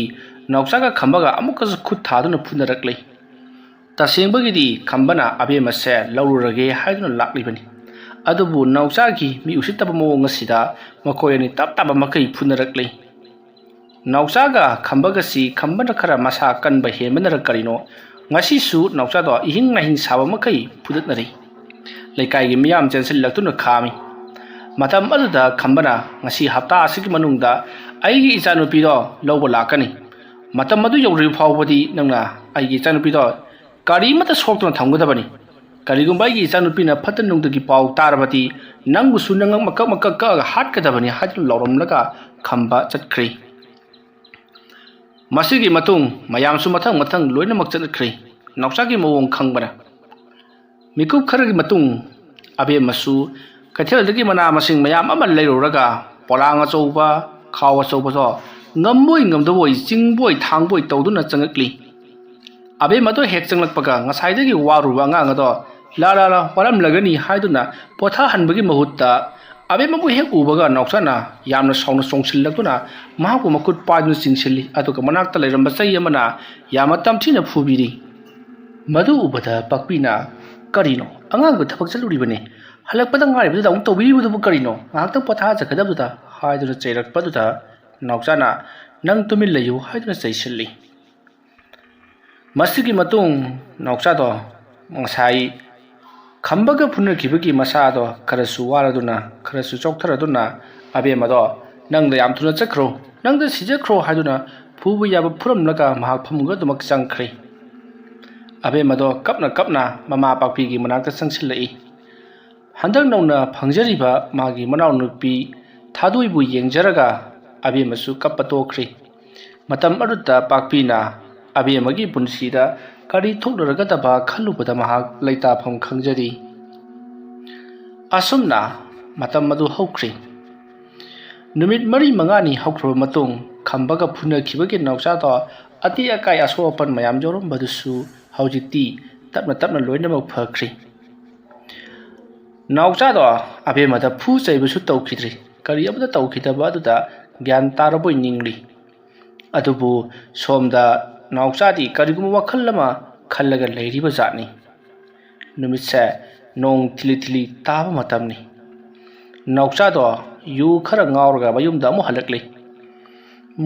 ꯅꯥꯎꯆꯥꯒ ꯈꯝꯕꯒ ꯑꯃꯨꯛꯀꯁꯨ ꯈꯨꯠ ꯊꯥꯗꯨꯅ ꯐꯨꯅꯔꯛꯂꯤ꯫ ꯇꯁꯦꯡꯕꯒꯤꯗꯤ ꯈꯝꯕꯅ ꯑꯕꯦꯝꯃꯁꯦ ꯂꯧꯔꯨꯔꯒꯦ ꯍꯥꯏꯗꯨꯅ ꯂꯥꯛꯂꯤꯕꯅꯤ꯫ ꯑꯗꯨꯕꯨ ꯅꯥꯎꯆꯥꯒꯤ ꯃꯤ ꯎꯁꯤꯠꯇꯕ ꯃꯑꯣꯡ ꯑꯁꯤꯗ ꯃꯈꯣꯏ ꯑꯅꯤ ꯇꯞ ꯇꯥꯕ ꯃꯈꯩ ꯐꯨꯅꯔꯛꯂꯤ꯫ ꯅꯥꯎꯆꯥꯒ ꯈꯝꯕꯒꯁꯤ ꯈꯝꯕꯅ ꯈꯔ ꯃꯁꯥ ꯀꯟꯕ ꯍꯦꯟꯕꯅꯔ ꯀꯔꯤꯅꯣ, ꯉꯁꯤꯁꯨ ꯅꯥꯎꯆꯥꯗꯣ ꯏꯍꯤꯡ ꯅꯥꯍꯤꯡ ꯁꯥꯕ ꯃꯈꯩ ꯐꯨꯗꯠꯅꯔꯤ꯫ ꯂꯩꯀꯥꯏꯒꯤ ꯃꯤꯌꯥꯝ ꯆꯦꯟꯁꯤꯜꯂꯛꯇꯨꯅ ꯈꯥꯝꯃꯤ꯫ ꯃꯇꯝ ꯑꯗꯨꯗ ꯈꯝꯕꯅ, "ꯉꯁꯤ ꯍꯞꯇꯥ ꯑꯁꯤꯒꯤ ꯃꯅꯨꯡꯗ ꯑꯩꯒꯤ ꯏꯆꯥꯅꯨꯄꯤꯗꯣ ꯂꯧꯕ ꯂꯥꯛꯀꯅꯤ꯫ ꯃꯇꯝ ꯑꯗꯨ ꯌꯧꯗ꯭ꯔꯤꯕ ꯐꯥꯎꯕꯗꯤ ꯅꯪꯅ ꯑꯩꯒꯤ ꯏꯆꯥꯅꯨꯄꯤꯗꯣ ꯀꯔꯤꯃꯠꯇ ꯁꯣꯛꯇꯅ ꯊꯝꯒꯗꯕꯅꯤ꯫ ꯀꯔꯤꯒꯨꯝꯕ ꯑꯩꯒꯤ ꯏꯆꯥꯅꯨꯄꯤꯅ ꯐꯠꯇ ꯅꯨꯡꯗꯒꯤ ꯄꯥꯎ ꯇꯥꯔꯕꯗꯤ ꯅꯪꯕꯨꯁꯨ ꯅꯉꯛ ꯃꯀꯛ ꯃꯀꯛ ꯀꯛꯑꯒ ꯍꯥꯠꯀꯗꯕꯅꯤ" ꯍꯥꯏꯗꯨꯅ ꯂꯥꯎꯔꯝꯂꯒ ꯈꯝꯕ ꯆꯠꯈ꯭ꯔꯦ꯫ ꯃꯁꯤꯒꯤ ꯃꯇꯨꯡ ꯃꯌꯥꯝꯁꯨ ꯃꯊꯪ ꯃꯊꯪ ꯂꯣꯏꯅꯃꯛ ꯆꯠꯈ꯭ꯔꯦ꯫ ꯅꯥꯎꯆꯥꯒꯤ ꯃꯑꯣꯡ ꯈꯪꯕꯅ꯫ ꯃꯤꯀꯨꯞ ꯈꯔꯒꯤ ꯃꯇꯨꯡ ꯑꯕꯦꯝꯃꯁꯨ ꯀꯩꯊꯦꯜꯗꯒꯤ ꯃꯅꯥ ꯃꯁꯤꯡ ꯃꯌꯥꯝ ꯑꯃ ꯂꯩꯔꯨꯔꯒ ꯄꯣꯂꯥꯡ ꯑꯆꯧꯕ, ꯈꯥꯎ ꯑꯆꯧꯕꯗꯣ ꯉꯝꯕꯣꯏ ꯉꯝꯗꯕꯣꯏ, ꯆꯤꯡꯕꯣꯏ ꯊꯥꯡꯕꯣꯏ ꯇꯧꯗꯨꯅ ꯆꯪꯉꯛꯂꯤ꯫ ꯑꯕꯦꯝꯃꯗꯣ ꯍꯦꯛ ꯆꯪꯂꯛꯄꯒ ꯉꯁꯥꯏꯗꯒꯤ ꯋꯥꯔꯨꯕ ꯑꯉꯥꯡ ꯑꯗꯣ "ꯂꯥ ꯂꯥ ꯂꯥ, ꯋꯥꯔꯝꯂꯒꯅꯤ" ꯍꯥꯏꯗꯨꯅ ꯄꯣꯊꯥꯍꯟꯕꯒꯤ ꯃꯍꯨꯠꯇ ꯑꯕꯦꯝꯃꯕꯨ ꯍꯦꯛ ꯎꯕꯒ ꯅꯥꯎꯆꯥꯅ ꯌꯥꯝꯅ ꯁꯥꯎꯅ ꯆꯣꯡꯁꯤꯜꯂꯛꯇꯨꯅ ꯃꯍꯥꯛꯄꯨ ꯃꯈꯨꯠ ꯄꯥꯏꯗꯨꯅ ꯆꯤꯡꯁꯤꯜꯂꯤ꯫ ꯑꯗꯨꯒ ꯃꯅꯥꯛꯇ ꯂꯩꯔꯝꯕ ꯆꯩ ꯑꯃꯅ ꯌꯥꯝꯅ ꯇꯝꯊꯤꯅ ꯐꯨꯕꯤꯔꯤ꯫ ꯃꯗꯨ ꯎꯕꯗ ꯄꯥꯛꯄꯤꯅ, "ꯀꯔꯤꯅꯣ? ꯑꯉꯥꯡꯗꯨ ꯊꯕꯛ ꯆꯠꯂꯨꯔꯤꯕꯅꯤ꯫ ꯍꯜꯂꯛꯄꯗ ꯉꯥꯏꯔꯤꯕꯗꯨꯗ ꯑꯃꯨꯛ ꯇꯧꯕꯤꯔꯤꯕꯗꯨꯕꯨ ꯀꯔꯤꯅꯣ? ꯉꯥꯏꯍꯥꯛꯇꯪ ꯄꯣꯊꯥꯖꯒꯗꯕꯗꯨꯗ" ꯍꯥꯏꯗꯨꯅ ꯆꯩꯔꯛꯄꯗꯨꯗ ꯅꯥꯎꯆꯥꯅ, "ꯅꯪ ꯇꯨꯃꯤꯟ ꯂꯩꯌꯨ" ꯍꯥꯏꯗꯨꯅ ꯆꯩꯁꯤꯜꯂꯤ꯫ ꯃꯁꯤꯒꯤ ꯃꯇꯨꯡ ꯅꯥꯎꯆꯥꯗꯣ ꯉꯁꯥꯏ ꯈꯝꯕꯒ ꯐꯨꯅꯈꯤꯕꯒꯤ ꯃꯁꯥꯗꯣ ꯈꯔꯁꯨ ꯋꯥꯔꯗꯨꯅ, ꯈꯔꯁꯨ ꯆꯣꯛꯊꯔꯗꯨꯅ, ꯑꯕꯦꯝꯃꯗꯣ, "ꯅꯪꯗ ꯌꯥꯝ ꯊꯨꯅ ꯆꯠꯈ꯭ꯔꯣ, ꯅꯪꯗ ꯁꯤꯖꯈ꯭ꯔꯣ" ꯍꯥꯏꯗꯨꯅ ꯐꯨꯕ ꯌꯥꯕ ꯐꯨꯔꯝꯂꯒ ꯃꯍꯥꯛ ꯐꯃꯨꯡ ꯑꯗꯨꯃꯛ ꯆꯪꯈ꯭ꯔꯦ꯫ ꯑꯕꯦꯝꯃꯗꯣ ꯀꯞꯅ ꯀꯞꯅ ꯃꯃꯥ ꯄꯥꯛꯄꯤꯒꯤ ꯃꯅꯥꯛꯇ ꯆꯪꯁꯤꯜꯂꯛꯏ꯫ ꯍꯟꯗꯛ ꯅꯧꯅ ꯐꯪꯖꯔꯤꯕ ꯃꯥꯒꯤ ꯃꯅꯥꯎꯅꯨꯄꯤ ꯊꯥꯗꯣꯏꯕꯨ ꯌꯦꯡꯖꯔꯒ ꯑꯕꯦꯝꯃꯁꯨ ꯀꯞꯄ ꯇꯣꯛꯈ꯭ꯔꯤ꯫ ꯃꯇꯝ ꯑꯗꯨꯗ ꯄꯥꯛꯄꯤꯅ ꯑꯕꯦꯝꯃꯒꯤ ꯄꯨꯟꯁꯤꯗ ꯀꯔꯤ ꯊꯣꯛꯅꯔꯒꯗꯕ ꯈꯜꯂꯨꯕꯗ ꯃꯍꯥꯛ ꯂꯩꯇꯥꯐꯝ ꯈꯪꯖꯔꯤ꯫ ꯑꯁꯨꯝꯅ ꯃꯇꯝ ꯑꯗꯨ ꯍꯧꯈ꯭ꯔꯤ꯫ ꯅꯨꯃꯤꯠ ꯃꯔꯤ ꯃꯉꯥꯅꯤ ꯍꯧꯈ꯭ꯔꯕ ꯃꯇꯨꯡ, ꯈꯝꯕꯒ ꯐꯨꯅꯈꯤꯕꯒꯤ ꯅꯥꯎꯆꯥꯗꯣ ꯑꯇꯦꯛ ꯑꯀꯥꯏ ꯑꯁꯣꯛ ꯑꯄꯟ ꯃꯌꯥꯝ ꯌꯥꯎꯔꯝꯕꯗꯨꯁꯨ ꯍꯧꯖꯤꯛꯇꯤ ꯇꯞꯅ ꯇꯞꯅ ꯂꯣꯏꯅꯃꯛ ꯐꯈ꯭ꯔꯤ꯫ ꯅꯥꯎꯆꯥꯗꯣ ꯑꯕꯦꯝꯃꯗ ꯐꯨ ꯆꯩꯕꯁꯨ ꯇꯧꯈꯤꯗ꯭ꯔꯤ꯫ ꯀꯔꯤ ꯑꯃꯠꯇ ꯇꯧꯈꯤꯗꯕ ꯑꯗꯨꯗ ꯒ꯭ꯌꯥꯟ ꯇꯥꯔꯕꯣꯏ ꯅꯤꯡꯂꯤ꯫ ꯑꯗꯨꯕꯨ ꯁꯣꯝꯗ ꯅꯥꯎꯆꯥꯗꯤ ꯀꯔꯤꯒꯨꯝꯕ ꯋꯥꯈꯜ ꯑꯃ ꯈꯜꯂꯒ ꯂꯩꯔꯤꯕ ꯖꯥꯠꯅꯤ꯫ ꯅꯨꯃꯤꯠꯁꯦ ꯅꯣꯡ ꯊꯤꯂꯤ ꯊꯤꯂꯤ ꯇꯥꯕ ꯃꯇꯝꯅꯤ꯫ ꯅꯥꯎꯆꯥꯗꯣ ꯌꯨ ꯈꯔ ꯉꯥꯎꯔꯒ ꯃꯌꯨꯝꯗ ꯑꯃꯨꯛ ꯍꯜꯂꯛꯂꯤ꯫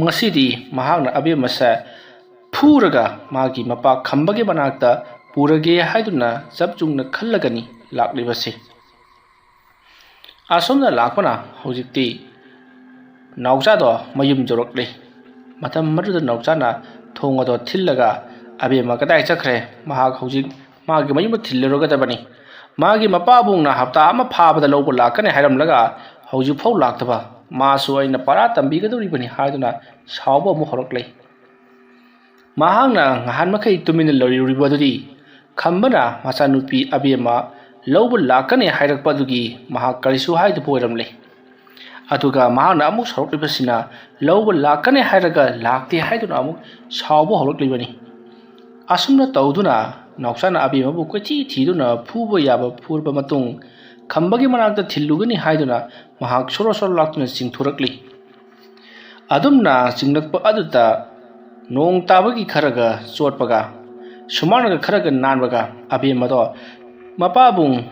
ꯉꯁꯤꯗꯤ ꯃꯍꯥꯛꯅ ꯑꯕꯦꯝꯃꯁꯦ ꯐꯨꯔꯒ ꯃꯥꯒꯤ ꯃꯄꯥ ꯈꯝꯕꯒꯤ ꯃꯅꯥꯛꯇ ꯄꯨꯔꯒꯦ ꯍꯥꯏꯗꯨꯅ ꯆꯞ ꯆꯨꯝꯅ ꯈꯜꯂꯒꯅꯤ ꯂꯥꯛꯂꯤꯕꯁꯤ꯫ ꯑꯁꯣꯝꯗ ꯂꯥꯛꯄꯅ ꯍꯧꯖꯤꯛꯇꯤ ꯅꯥꯎꯆꯥꯗꯣ ꯃꯌꯨꯝ ꯌꯧꯔꯛꯂꯤ꯫ ꯃꯇꯝ ꯑꯗꯨꯗ ꯅꯥꯎꯆꯥꯅ ꯊꯣꯡ ꯑꯗꯣ ꯊꯤꯜꯂꯒ, "ꯑꯕꯦꯝꯃ ꯀꯗꯥꯏ ꯆꯠꯈ꯭ꯔꯦ? ꯃꯍꯥꯛ ꯍꯧꯖꯤꯛ ꯃꯥꯒꯤ ꯃꯌꯨꯝꯗ ꯊꯤꯜꯂꯨꯔꯒꯗꯕꯅꯤ꯫ ꯃꯥꯒꯤ ꯃꯄꯥꯕꯨꯡꯅ ꯍꯞꯇꯥ ꯑꯃ ꯐꯥꯕꯗ ꯂꯧꯕ ꯂꯥꯛꯀꯅꯤ ꯍꯥꯏꯔꯝꯂꯒ ꯍꯧꯖꯤꯛꯐꯥꯎ ꯂꯥꯛꯇꯕ꯫ ꯃꯥꯁꯨ ꯑꯩꯅ ꯄꯔꯥ ꯇꯝꯕꯤꯒꯗꯧꯔꯤꯕꯅꯤ" ꯍꯥꯏꯗꯨꯅ ꯁꯥꯎꯕ ꯑꯃꯨꯛ ꯍꯧꯔꯛꯂꯦ꯫ ꯃꯍꯥꯛꯅ ꯉꯍꯥꯟ ꯃꯈꯩ ꯇꯨꯃꯤꯟꯅ ꯂꯩꯔꯨꯔꯤꯕ ꯑꯗꯨꯗꯤ ꯈꯝꯕꯅ ꯃꯆꯥꯅꯨꯄꯤ ꯑꯕꯦꯝꯃ ꯂꯧꯕ ꯂꯥꯛꯀꯅꯤ ꯍꯥꯏꯔꯛꯄ ꯑꯗꯨꯒꯤ ꯃꯍꯥꯛ ꯀꯔꯤꯁꯨ ꯍꯥꯏꯗꯕ ꯑꯣꯏꯔꯝꯂꯦ꯫ ꯑꯗꯨꯒ ꯃꯍꯥꯛꯅ ꯑꯃꯨꯛ ꯁꯥꯎꯔꯛꯂꯤꯕꯁꯤꯅ ꯂꯧꯕ ꯂꯥꯛꯀꯅꯤ ꯍꯥꯏꯔꯒ ꯂꯥꯛꯇꯦ ꯍꯥꯏꯗꯨꯅ ꯑꯃꯨꯛ ꯁꯥꯎꯕ ꯍꯧꯔꯛꯂꯤꯕꯅꯤ꯫ ꯑꯁꯨꯝꯅ ꯇꯧꯗꯨꯅ ꯅꯥꯎꯆꯥꯅ ꯑꯕꯦꯝꯃꯕꯨ ꯀꯣꯏꯊꯤ ꯊꯤꯗꯨꯅ ꯐꯨꯕ ꯌꯥꯕ ꯐꯨꯔꯕ ꯃꯇꯨꯡ, ꯈꯝꯕꯒꯤ ꯃꯅꯥꯛꯇ ꯊꯤꯜꯂꯨꯒꯅꯤ ꯍꯥꯏꯗꯨꯅ ꯃꯍꯥꯛ ꯁꯣꯔꯣ ꯁꯣꯔꯣ ꯂꯥꯛꯇꯨꯅ ꯆꯤꯡꯊꯣꯔꯛꯂꯤ꯫ ꯑꯗꯨꯝꯅ ꯆꯤꯡꯂꯛꯄ ꯑꯗꯨꯗ ꯅꯣꯡ ꯇꯥꯕꯒꯤ ꯈꯔꯒ ꯆꯣꯠꯄꯒ, ꯁꯨꯃꯥꯡꯅꯒ ꯈꯔꯒ ꯅꯥꯟꯕꯒ, ꯑꯕꯦꯝꯃꯗꯣ ꯃꯄꯥꯕꯨꯡ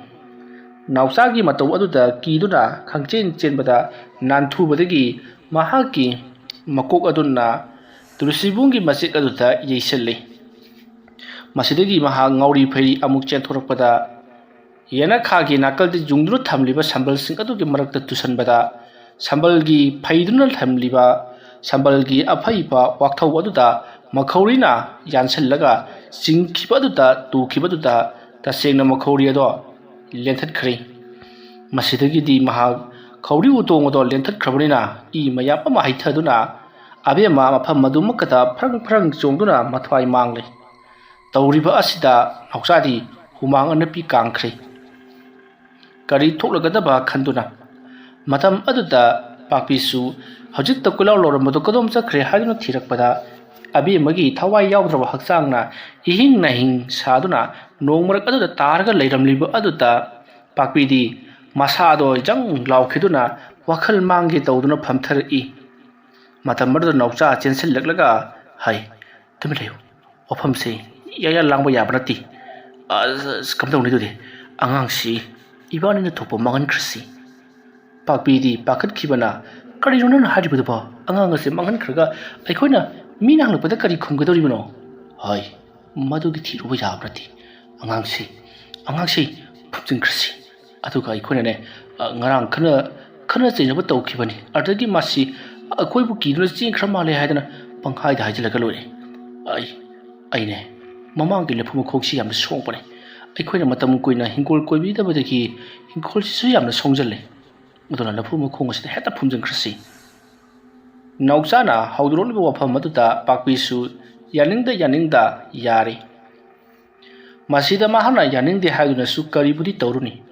ꯅꯥꯎꯆꯥꯒꯤ ꯃꯇꯧ ꯑꯗꯨꯗ ꯀꯤꯗꯨꯅ ꯈꯪꯆꯦꯟ ꯆꯦꯟꯕꯗ ꯅꯥꯟꯊꯨꯕꯗꯒꯤ ꯃꯍꯥꯛꯀꯤ ꯃꯀꯣꯛ ꯑꯗꯨꯅ ꯇꯨꯔꯤꯁꯤꯕꯨꯡꯒꯤ ꯃꯆꯦꯛ ꯑꯗꯨꯗ ꯌꯩꯁꯤꯜꯂꯤ꯫ ꯃꯁꯤꯗꯒꯤ ꯃꯍꯥꯛ ꯉꯥꯎꯔꯤ ꯐꯩꯔꯤ ꯑꯃꯨꯛ ꯆꯦꯟꯊꯣꯔꯛꯄꯗ, ꯌꯦꯅꯈꯥꯒꯤ ꯅꯥꯀꯜꯗ ꯌꯨꯡꯗꯨꯅ ꯊꯝꯂꯤꯕ ꯁꯝꯕꯜꯁꯤꯡ ꯑꯗꯨꯒꯤ ꯃꯔꯛꯇ ꯇꯨꯁꯟꯕꯗ, ꯁꯝꯕꯜꯒꯤ ꯐꯩꯗꯨꯅ ꯊꯝꯂꯤꯕ ꯁꯝꯕꯜꯒꯤ ꯑꯐꯩꯕ ꯋꯥꯛꯊꯧ ꯑꯗꯨꯗ ꯃꯈꯧꯔꯤꯅ ꯌꯥꯟꯁꯤꯜꯂꯒ ꯆꯤꯡꯈꯤꯕ ꯑꯗꯨꯗ, ꯇꯨꯈꯤꯕ ꯑꯗꯨꯗ ꯇꯁꯦꯡꯅ ꯃꯈꯧꯔꯤ ꯑꯗꯣ ꯂꯦꯟꯊꯠꯈ꯭ꯔꯦ꯫ ꯃꯁꯤꯗꯒꯤꯗꯤ ꯃꯍꯥꯛ ꯈꯧꯔꯤ ꯎꯇꯣꯡ ꯑꯗꯣ ꯂꯦꯟꯊꯠꯈ꯭ꯔꯕꯅꯤꯅ ꯏ ꯃꯌꯥꯝ ꯑꯃ ꯍꯩꯊꯗꯨꯅ ꯑꯕꯦꯝꯃ ꯃꯐꯝ ꯑꯗꯨꯃꯛꯀꯗ ꯐ꯭ꯔꯪ ꯐ꯭ꯔꯪ ꯆꯣꯡꯗꯨꯅ ꯃꯊ꯭ꯋꯥꯏ ꯃꯥꯡꯂꯦ꯫ ꯇꯧꯔꯤꯕ ꯑꯁꯤꯗ ꯅꯥꯎꯆꯥꯗꯤ ꯍꯨꯃꯥꯡ ꯑꯅꯞꯄꯤ ꯀꯥꯡꯈ꯭ꯔꯦ꯫ ꯀꯔꯤ ꯊꯣꯛꯂꯒꯗꯕ ꯈꯟꯗꯨꯅ ꯃꯇꯝ ꯑꯗꯨꯗ ꯄꯥꯛꯄꯤꯁꯨ ꯍꯧꯖꯤꯛꯇ ꯀꯣꯏꯂꯥꯎ ꯂꯥꯎꯔꯝꯕꯗꯨ ꯀꯗꯣꯝ ꯆꯠꯈ꯭ꯔꯦ ꯍꯥꯏꯗꯨꯅ ꯊꯤꯔꯛꯄꯗ ꯑꯕꯦꯝꯃꯒꯤ ꯊꯋꯥꯏ ꯌꯥꯎꯗ꯭ꯔꯕ ꯍꯛꯆꯥꯡꯅ ꯏꯍꯤꯡ ꯅꯥꯍꯤꯡ ꯁꯥꯗꯨꯅ ꯅꯣꯡ ꯃꯔꯛ ꯑꯗꯨꯗ ꯇꯥꯔꯒ ꯂꯩꯔꯝꯂꯤꯕ ꯑꯗꯨꯗ ꯄꯥꯛꯄꯤꯗꯤ ꯃꯁꯥꯗꯣ ꯖꯪ ꯂꯥꯎꯈꯤꯗꯨꯅ ꯋꯥꯈꯜ ꯃꯥꯡꯒꯦ ꯇꯧꯗꯨꯅ ꯐꯝꯊꯔꯛꯏ꯫ ꯃꯇꯝ ꯑꯗꯨꯗ ꯅꯥꯎꯆꯥ ꯆꯦꯟꯁꯤꯜꯂꯛꯂꯒ, "ꯍꯩ, ꯇꯨꯃꯤꯟ ꯂꯩꯌꯨ, ꯋꯥꯐꯝꯁꯦ ꯏꯌꯥ ꯏꯌꯥ ꯂꯥꯡꯕ ꯌꯥꯕ ꯅꯠꯇꯦ꯫ ꯑꯁ, ꯀꯝꯗꯧꯅꯤ ꯑꯗꯨꯗꯤ? ꯑꯉꯥꯡꯁꯤ ꯏꯕꯥꯅꯤꯅ ꯊꯣꯛꯄ ꯃꯥꯡꯍꯟꯈ꯭ꯔꯁꯤ꯫" ꯄꯥꯛꯄꯤꯗꯤ ꯄꯥꯈꯠꯈꯤꯕꯅ, "ꯀꯔꯤꯅꯣ ꯅꯪꯅ ꯍꯥꯏꯔꯤꯕꯗꯨꯕꯣ? ꯑꯉꯥꯡ ꯑꯁꯦ ꯃꯥꯡꯍꯟꯈ꯭ꯔꯒ ꯑꯩꯈꯣꯏꯅ ꯃꯤꯅ ꯍꯪꯂꯛꯄꯗ ꯀꯔꯤ ꯈꯨꯝꯒꯗꯧꯔꯤꯕꯅꯣ?" "ꯍꯣꯏ, ꯃꯗꯨꯒꯤ ꯊꯤꯔꯨꯕ ꯌꯥꯕ ꯅꯠꯇꯦ꯫ ꯑꯉꯥꯡꯁꯤ, ꯑꯉꯥꯡꯁꯤ ꯐꯨꯝꯖꯤꯟꯈ꯭ꯔꯁꯤ꯫ ꯑꯗꯨꯒ ꯑꯩꯈꯣꯏꯅꯅꯦ, ꯑ, ꯉꯔꯥꯡ ꯈꯠꯅ, ꯈꯠꯅ ꯆꯩꯅꯕ ꯇꯧꯈꯤꯕꯅꯤ꯫ ꯑꯗꯨꯗꯒꯤ ꯃꯥꯁꯤ ꯑꯩꯈꯣꯏꯕꯨ ꯀꯤꯗꯨꯅ ꯆꯦꯟꯈ꯭ꯔ ꯃꯥꯜꯂꯦ ꯍꯥꯏꯗꯅ ꯄꯪꯍꯥꯏꯗ ꯍꯥꯏꯖꯤꯜꯂꯒ ꯂꯣꯏꯔꯦ꯫ ꯑꯩ, ꯑꯩꯅꯦ, ꯃꯃꯥꯡꯒꯤ ꯂꯐꯨ ꯃꯈꯣꯡꯁꯤ ꯌꯥꯝꯅ ꯁꯣꯡꯕꯅꯦ꯫ ꯑꯩꯈꯣꯏꯅ ꯃꯇꯝ ꯀꯨꯏꯅ ꯍꯤꯡꯒꯣꯜ ꯀꯣꯏꯕꯤꯗꯕꯗꯒꯤ ꯍꯤꯡꯈꯣꯜꯁꯤꯁꯨ ꯌꯥꯝꯅ ꯁꯣꯡꯖꯜꯂꯦ꯫ ꯑꯗꯨꯅ ꯂꯐꯨ ꯃꯈꯣꯡ ꯑꯁꯤꯗ ꯍꯦꯛꯇ ꯐꯨꯝꯖꯤꯟꯈ꯭ꯔꯁꯤ꯫" ꯅꯥꯎꯆꯥꯅ ꯍꯧꯗꯣꯔꯛꯂꯤꯕ ꯋꯥꯐꯝ ꯑꯗꯨꯗ ꯄꯥꯛꯄꯤꯁꯨ ꯌꯥꯅꯤꯡꯗ ꯌꯥꯅꯤꯡꯗ ꯌꯥꯔꯦ꯫ ꯃꯁꯤꯗ ꯃꯍꯥꯛꯅ ꯌꯥꯅꯤꯡꯗꯦ ꯍꯥꯏꯗꯨꯅꯁꯨ ꯀꯔꯤꯕꯨꯗꯤ ꯇꯧꯔꯨꯅꯤ?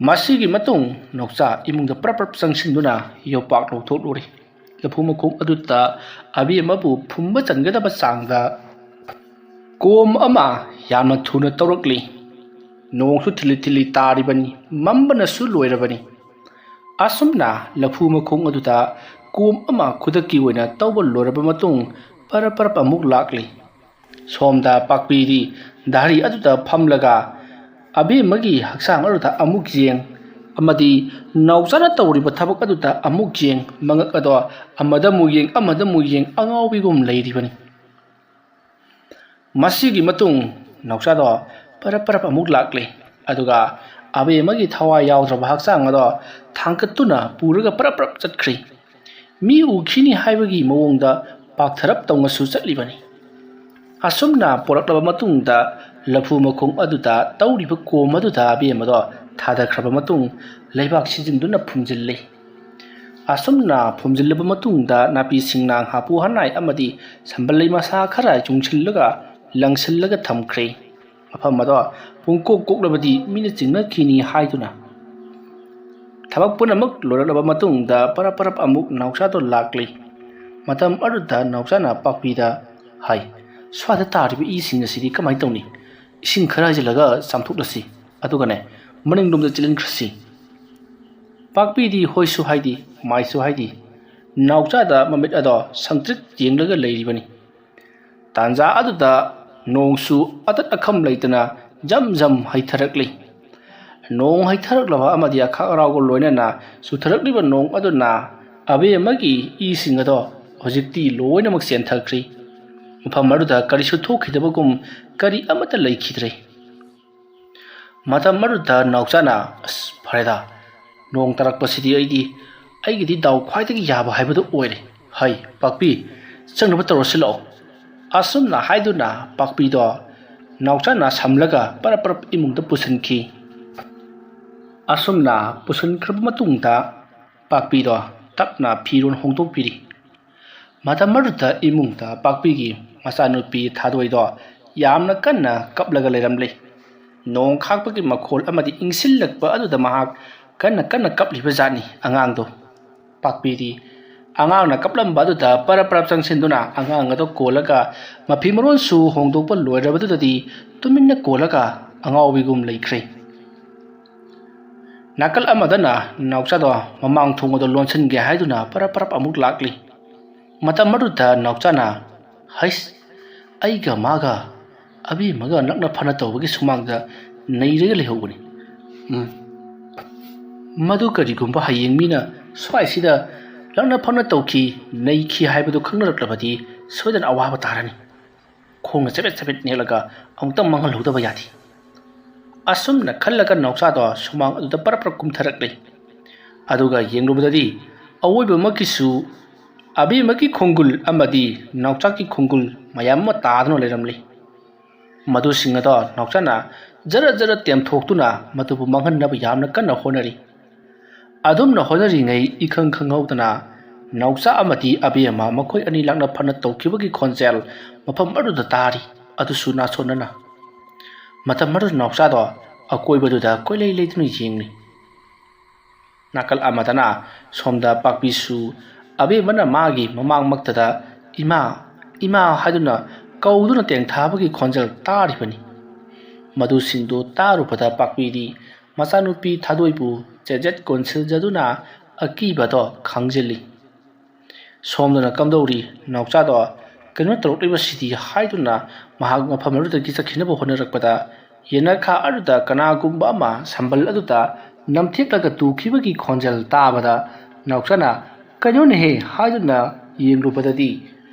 ꯃꯁꯤꯒꯤ ꯃꯇꯨꯡ ꯅꯥꯎꯆꯥ ꯏꯃꯨꯡꯗ ꯄ꯭ꯔꯞ ꯄ꯭ꯔꯞ ꯆꯪꯁꯤꯟꯗꯨꯅ ꯌꯣꯄꯥꯛ ꯂꯧꯊꯣꯛꯂꯨꯔꯦ꯫ ꯂꯐꯨ ꯃꯈꯣꯡ ꯑꯗꯨꯗ ꯑꯕꯦꯝꯃꯕꯨ ꯐꯨꯝꯕ ꯆꯟꯒꯗꯕ ꯆꯥꯡꯗ ꯀꯣꯝ ꯑꯃ ꯌꯥꯝꯅ ꯊꯨꯅ ꯇꯧꯔꯛꯂꯤ꯫ ꯅꯣꯡꯁꯨ ꯊꯤꯜꯂꯤ ꯊꯤꯜꯂꯤ ꯇꯥꯔꯤꯕꯅꯤ, ꯃꯝꯕꯅꯁꯨ ꯂꯣꯏꯔꯕꯅꯤ꯫ ꯑꯁꯨꯝꯅ ꯂꯐꯨ ꯃꯈꯣꯡ ꯑꯗꯨꯗ ꯀꯣꯝ ꯑꯃ ꯈꯨꯗꯛꯀꯤ ꯑꯣꯏꯅ ꯇꯧꯕ ꯂꯣꯏꯔꯕ ꯃꯇꯨꯡ ꯄꯔꯞ ꯄꯔꯞ ꯑꯃꯨꯛ ꯂꯥꯛꯂꯤ꯫ ꯁꯣꯝꯗ ꯄꯥꯛꯄꯤꯗꯤ ꯙꯥꯔꯤ ꯑꯗꯨꯗ ꯐꯝꯂꯒ ꯑꯕꯦꯝꯃꯒꯤ ꯍꯛꯆꯥꯡ ꯑꯗꯨꯗ ꯑꯃꯨꯛ ꯌꯦꯡ ꯑꯃꯗꯤ ꯅꯥꯎꯆꯥꯅ ꯇꯧꯔꯤꯕ ꯊꯕꯛ ꯑꯗꯨꯗ ꯑꯃꯨꯛ ꯌꯦꯡ, ꯃꯉꯛ ꯑꯗꯣ ꯑꯃꯗ ꯑꯃꯨꯛ ꯌꯦꯡ, ꯑꯃꯗ ꯑꯃꯨꯛ ꯌꯦꯡ, ꯑꯉꯥꯎꯕꯤꯒꯨꯝ ꯂꯩꯔꯤꯕꯅꯤ꯫ ꯃꯁꯤꯒꯤ ꯃꯇꯨꯡ ꯅꯥꯎꯆꯥꯗꯣ ꯄꯔꯞ ꯄꯔꯞ ꯑꯃꯨꯛ ꯂꯥꯛꯂꯦ꯫ ꯑꯗꯨꯒ ꯑꯕꯦꯝꯃꯒꯤ ꯊꯋꯥꯏ ꯌꯥꯎꯗ꯭ꯔꯕ ꯍꯛꯆꯥꯡ ꯑꯗꯣ ꯊꯥꯡꯒꯠꯇꯨꯅ ꯄꯨꯔꯒ ꯄꯔꯞ ꯄꯔꯞ ꯆꯠꯈ꯭ꯔꯤ꯫ ꯃꯤ ꯎꯈꯤꯅꯤ ꯍꯥꯏꯕꯒꯤ ꯃꯑꯣꯡꯗ ꯄꯥꯛꯊꯔꯞ ꯇꯧꯅꯁꯨ ꯆꯠꯂꯤꯕꯅꯤ꯫ ꯑꯁꯨꯝꯅ ꯄꯣꯔꯛꯂꯕ ꯃꯇꯨꯡꯗ ꯂꯐꯨ ꯃꯈꯣꯡ ꯑꯗꯨꯗ ꯇꯧꯔꯤꯕ ꯀꯣꯝ ꯑꯗꯨꯗ ꯑꯕꯦꯝꯃꯗꯣ ꯊꯥꯗꯈ꯭ꯔꯕ ꯃꯇꯨꯡ ꯂꯩꯕꯥꯛ ꯁꯤꯖꯤꯟꯗꯨꯅ ꯐꯨꯝꯖꯤꯜꯂꯤ꯫ ꯑꯁꯨꯝꯅ ꯐꯨꯝꯖꯤꯜꯂꯕ ꯃꯇꯨꯡꯗ ꯅꯥꯄꯤ ꯁꯤꯡꯅꯥꯡ, ꯍꯥꯄꯨ ꯍꯅꯥꯏ ꯑꯃꯗꯤ ꯁꯝꯕꯜ ꯂꯩ ꯃꯁꯥ ꯈꯔ ꯆꯨꯡꯁꯤꯜꯂꯒ ꯂꯪꯁꯤꯜꯂꯒ ꯊꯝꯈ꯭ꯔꯦ꯫ ꯃꯐꯝ ꯑꯗꯣ ꯄꯨꯡꯀꯣꯛ ꯀꯣꯛꯂꯕꯗꯤ ꯃꯤꯅ ꯆꯤꯡꯅꯈꯤꯅꯤ ꯍꯥꯏꯗꯨꯅ꯫ ꯊꯕꯛ ꯄꯨꯝꯅꯃꯛ ꯂꯣꯏꯔꯛꯂꯕ ꯃꯇꯨꯡꯗ ꯄꯔꯞ ꯄꯔꯞ ꯑꯃꯨꯛ ꯅꯥꯎꯆꯥꯗꯣ ꯂꯥꯛꯂꯤ꯫ ꯃꯇꯝ ꯑꯗꯨꯗ ꯅꯥꯎꯆꯥꯅ ꯄꯥꯛꯄꯤꯗ ꯍꯥꯏ, "ꯁ꯭ꯋꯥꯏꯗ ꯇꯥꯔꯤꯕ ꯏꯁꯤꯡ ꯑꯁꯤꯗꯤ ꯀꯃꯥꯏꯅ ꯇꯧꯅꯤ? ꯏꯁꯤꯡ ꯈꯔ ꯍꯩꯖꯤꯜꯂꯒ ꯆꯥꯝꯊꯣꯛꯂꯁꯤ, ꯑꯗꯨꯒꯅꯦ, ꯃꯅꯤꯡꯂꯣꯝꯗ ꯆꯦꯜꯍꯟꯈ꯭ꯔꯁꯤ꯫" ꯄꯥꯛꯄꯤꯗꯤ ꯍꯣꯏꯁꯨ ꯍꯥꯏꯗꯦ, ꯃꯥꯏꯁꯨ ꯍꯥꯏꯗꯦ꯫ ꯅꯥꯎꯆꯥꯗ ꯃꯃꯤꯠ ꯑꯗꯣ ꯁꯪꯇ꯭ꯔꯤꯛ ꯌꯦꯡꯂꯒ ꯂꯩꯔꯤꯕꯅꯤ꯫ ꯇꯥꯟꯖꯥ ꯑꯗꯨꯗ ꯅꯣꯡꯁꯨ ꯑꯇꯠ ꯑꯈꯝ ꯂꯩꯇꯅ ꯖꯝ ꯖꯝ ꯍꯩꯊꯔꯛꯂꯤ꯫ ꯅꯣꯡ ꯍꯩꯊꯔꯛꯂꯕ ꯑꯃꯗꯤ ꯑꯈꯥꯛ ꯑꯔꯥꯎꯒ ꯂꯣꯏꯅꯅ ꯆꯨꯊꯔꯛꯂꯤꯕ ꯅꯣꯡ ꯑꯗꯨꯅ ꯑꯕꯦꯝꯃꯒꯤ ꯏꯁꯤꯡ ꯑꯗꯣ ꯍꯧꯖꯤꯛꯇꯤ ꯂꯣꯏꯅꯃꯛ ꯆꯦꯟꯊꯈ꯭ꯔꯤ꯫ ꯃꯐꯝ ꯑꯗꯨꯗ ꯀꯔꯤꯁꯨ ꯊꯣꯛꯈꯤꯗꯕꯒꯨꯝ ꯀꯔꯤ ꯑꯃꯠꯇ ꯂꯩꯈꯤꯗ꯭ꯔꯦ꯫ ꯃꯇꯝ ꯑꯗꯨꯗ ꯅꯥꯎꯆꯥꯅ, "ꯑꯁ, ꯐꯔꯦꯗ, ꯅꯣꯡ ꯇꯥꯔꯛꯄꯁꯤꯗꯤ ꯑꯩꯗꯤ, ꯑꯩꯒꯤꯗꯤ ꯗꯥꯎ ꯈ꯭ꯋꯥꯏꯗꯒꯤ ꯌꯥꯕ ꯍꯥꯏꯕꯗꯨ ꯑꯣꯏꯔꯦ꯫ ꯍꯩ, ꯄꯥꯛꯄꯤ, ꯆꯪꯅꯕ ꯇꯧꯔꯁꯤ ꯂꯥꯛꯑꯣ꯫" ꯑꯁꯨꯝꯅ ꯍꯥꯏꯗꯨꯅ ꯄꯥꯛꯄꯤꯗꯣ ꯅꯥꯎꯆꯥꯅ ꯁꯝꯂꯒ ꯄꯔꯞ ꯄꯔꯞ ꯏꯃꯨꯡꯗ ꯄꯨꯁꯤꯟꯈꯤ꯫ ꯑꯁꯨꯝꯅ ꯄꯨꯁꯤꯟꯈ꯭ꯔꯕ ꯃꯇꯨꯡꯗ ꯄꯥꯛꯄꯤꯗꯣ ꯇꯞꯅ ꯐꯤꯔꯣꯜ ꯍꯣꯡꯗꯣꯛꯄꯤꯔꯤ꯫ ꯃꯇꯝ ꯑꯗꯨꯗ ꯏꯃꯨꯡꯗ ꯄꯥꯛꯄꯤꯒꯤ ꯃꯆꯥꯅꯨꯄꯤ ꯊꯥꯗꯣꯏꯗꯣ ꯌꯥꯝꯅ ꯀꯟꯅ ꯀꯞꯂꯒ ꯂꯩꯔꯝꯂꯦ꯫ ꯅꯣꯡ ꯈꯥꯛꯄꯒꯤ ꯃꯈꯣꯜ ꯑꯃꯗꯤ ꯏꯪꯁꯤꯜꯂꯛꯄ ꯑꯗꯨꯗ ꯃꯍꯥꯛ ꯀꯟꯅ ꯀꯟꯅ ꯀꯞꯂꯤꯕ ꯖꯥꯠꯅꯤ ꯑꯉꯥꯡꯗꯣ꯫ ꯄꯥꯛꯄꯤꯗꯤ ꯑꯉꯥꯡꯅ ꯀꯞꯂꯝꯕ ꯑꯗꯨꯗ ꯄꯔꯞ ꯄꯔꯞ ꯆꯪꯁꯤꯟꯗꯨꯅ ꯑꯉꯥꯡ ꯑꯗꯨ ꯀꯣꯜꯂꯒ ꯃꯐꯤ ꯃꯔꯣꯟꯁꯨ ꯍꯣꯡꯗꯣꯛꯄ ꯂꯣꯏꯔꯕꯗꯨꯗꯗꯤ ꯇꯨꯃꯤꯟꯅ ꯀꯣꯜꯂꯒ ꯑꯉꯥꯎꯕꯤꯒꯨꯝ ꯂꯩꯈ꯭ꯔꯦ꯫ ꯅꯥꯀꯜ ꯑꯃꯗꯅ ꯅꯥꯎꯆꯥꯗꯣ ꯃꯃꯥꯡ ꯊꯣꯡ ꯑꯗꯨ ꯂꯣꯟꯁꯤꯟꯒꯦ ꯍꯥꯏꯗꯨꯅ ꯄꯔꯞ ꯄꯔꯞ ꯑꯃꯨꯛ ꯂꯥꯛꯂꯤ꯫ ꯃꯇꯝ ꯑꯗꯨꯗ ꯅꯥꯎꯆꯥꯅ, "ꯍꯩꯁ, ꯑꯩꯒ ꯃꯥꯒ ꯑꯕꯦꯝꯃꯒ ꯅꯛꯅ ꯐꯅ ꯇꯧꯕꯒꯤ ꯁꯨꯃꯥꯡꯗ ꯅꯩꯔꯒ ꯂꯩꯍꯧꯕꯅꯤ꯫ ꯎꯝ, ꯃꯗꯨ ꯀꯔꯤꯒꯨꯝꯕ ꯍꯌꯦꯡ ꯃꯤꯅ ꯁ꯭ꯋꯥꯏꯁꯤꯗ ꯅꯛꯅ ꯐꯅ ꯇꯧꯈꯤ, ꯅꯩꯈꯤ ꯍꯥꯏꯕꯗꯨ ꯈꯪꯅꯔꯛꯂꯕꯗꯤ ꯁꯣꯏꯗꯅ ꯑꯋꯥꯕ ꯇꯥꯔꯅꯤ꯫" ꯈꯣꯡꯅ ꯆꯕꯦꯠ ꯆꯕꯦꯠ ꯅꯦꯠꯂꯒ ꯑꯃꯨꯛꯇꯪ ꯃꯥꯡꯍꯜꯍꯧꯗꯕ ꯌꯥꯗꯦ꯫ ꯑꯁꯨꯝꯅ ꯈꯜꯂꯒ ꯅꯥꯎꯆꯥꯗꯣ ꯁꯨꯃꯥꯡ ꯑꯗꯨꯗ ꯄꯔꯞ ꯄꯔꯞ ꯀꯨꯝꯊꯔꯛꯂꯦ꯫ ꯑꯗꯨꯒ ꯌꯦꯡꯂꯨꯕꯗꯗꯤ ꯑꯋꯣꯏꯕꯃꯛꯀꯤꯁꯨ ꯑꯕꯦꯝꯃꯒꯤ ꯈꯣꯡꯒꯨꯜ ꯑꯃꯗꯤ ꯅꯥꯎꯆꯥꯒꯤ ꯈꯣꯡꯒꯨꯜ ꯃꯌꯥꯝ ꯑꯃ ꯇꯥꯗꯨꯅ ꯂꯩꯔꯝꯂꯤ꯫ ꯃꯗꯨꯁꯤꯡ ꯑꯗꯣ ꯅꯥꯎꯆꯥꯅ ꯖꯔ ꯖꯔ ꯇꯦꯝꯊꯣꯛꯇꯨꯅ ꯃꯗꯨꯕꯨ ꯃꯥꯡꯍꯟꯅꯕ ꯌꯥꯝꯅ ꯀꯟꯅ ꯍꯣꯠꯅꯔꯤ꯫ ꯑꯗꯨꯝꯅ ꯍꯣꯠꯅꯔꯤꯉꯩ ꯏꯈꯪ ꯈꯪꯍꯧꯗꯅ ꯅꯥꯎꯆꯥ ꯑꯃꯗꯤ ꯑꯕꯦꯝꯃ ꯃꯈꯣꯏ ꯑꯅꯤ ꯂꯥꯛꯅ ꯐꯅ ꯇꯧꯈꯤꯕꯒꯤ ꯈꯣꯟꯖꯦꯜ ꯃꯐꯝ ꯑꯗꯨꯗ ꯇꯥꯔꯤ, ꯑꯗꯨꯁꯨ ꯅꯥꯁꯣꯟꯅꯅ꯫ ꯃꯇꯝ ꯑꯗꯨꯗ ꯅꯥꯎꯆꯥꯗꯣ ꯑꯀꯣꯏꯕꯗꯨꯗ ꯀꯣꯏꯂꯩ ꯂꯩꯗꯨꯅ ꯌꯦꯡꯂꯤ꯫ ꯅꯥꯀꯜ ꯑꯃꯗꯅ ꯁꯣꯝꯗ ꯄꯥꯛꯄꯤꯁꯨ ꯑꯕꯦꯝꯃꯅ ꯃꯥꯒꯤ ꯃꯃꯥꯡꯃꯛꯇꯗ "ꯏꯃꯥ, ꯏꯃꯥ" ꯍꯥꯏꯗꯨꯅ ꯀꯧꯗꯨꯅ ꯇꯦꯡꯊꯥꯕꯒꯤ ꯈꯣꯟꯖꯦꯜ ꯇꯥꯔꯤꯕꯅꯤ꯫ ꯃꯗꯨꯁꯤꯡꯗꯨ ꯇꯥꯔꯨꯕꯗ ꯄꯥꯛꯄꯤꯗꯤ ꯃꯆꯥꯅꯨꯄꯤ ꯊꯥꯗꯣꯏꯕꯨ ꯆꯦꯖꯦꯠ ꯀꯣꯟꯁꯤꯟꯖꯗꯨꯅ ꯑꯀꯤꯕꯗꯣ ꯈꯪꯖꯤꯜꯂꯤ꯫ ꯁꯣꯝꯗꯅ ꯀꯝꯗꯧꯔꯤ? ꯅꯥꯎꯆꯥꯗꯣ ꯀꯩꯅꯣ ꯇꯧꯔꯛꯂꯤꯕꯁꯤꯗꯤ ꯍꯥꯏꯗꯨꯅ ꯃꯍꯥꯛ ꯃꯐꯝ ꯑꯗꯨꯗꯒꯤ ꯆꯠꯈꯤꯅꯕ ꯍꯣꯠꯅꯔꯛꯄꯗ, ꯌꯦꯅꯈꯥ ꯑꯗꯨꯗ ꯀꯅꯥꯒꯨꯝꯕ ꯑꯃ ꯁꯝꯕꯜ ꯑꯗꯨꯗ ꯅꯝꯊꯦꯛꯂꯒ ꯇꯨꯈꯤꯕꯒꯤ ꯈꯣꯟꯖꯦꯜ ꯇꯥꯕꯗ ꯅꯥꯎꯆꯥꯅ "ꯀꯩꯅꯣꯅꯦꯍꯦ?" ꯍꯥꯏꯗꯨꯅ ꯌꯦꯡꯂꯨꯕꯗꯗꯤ,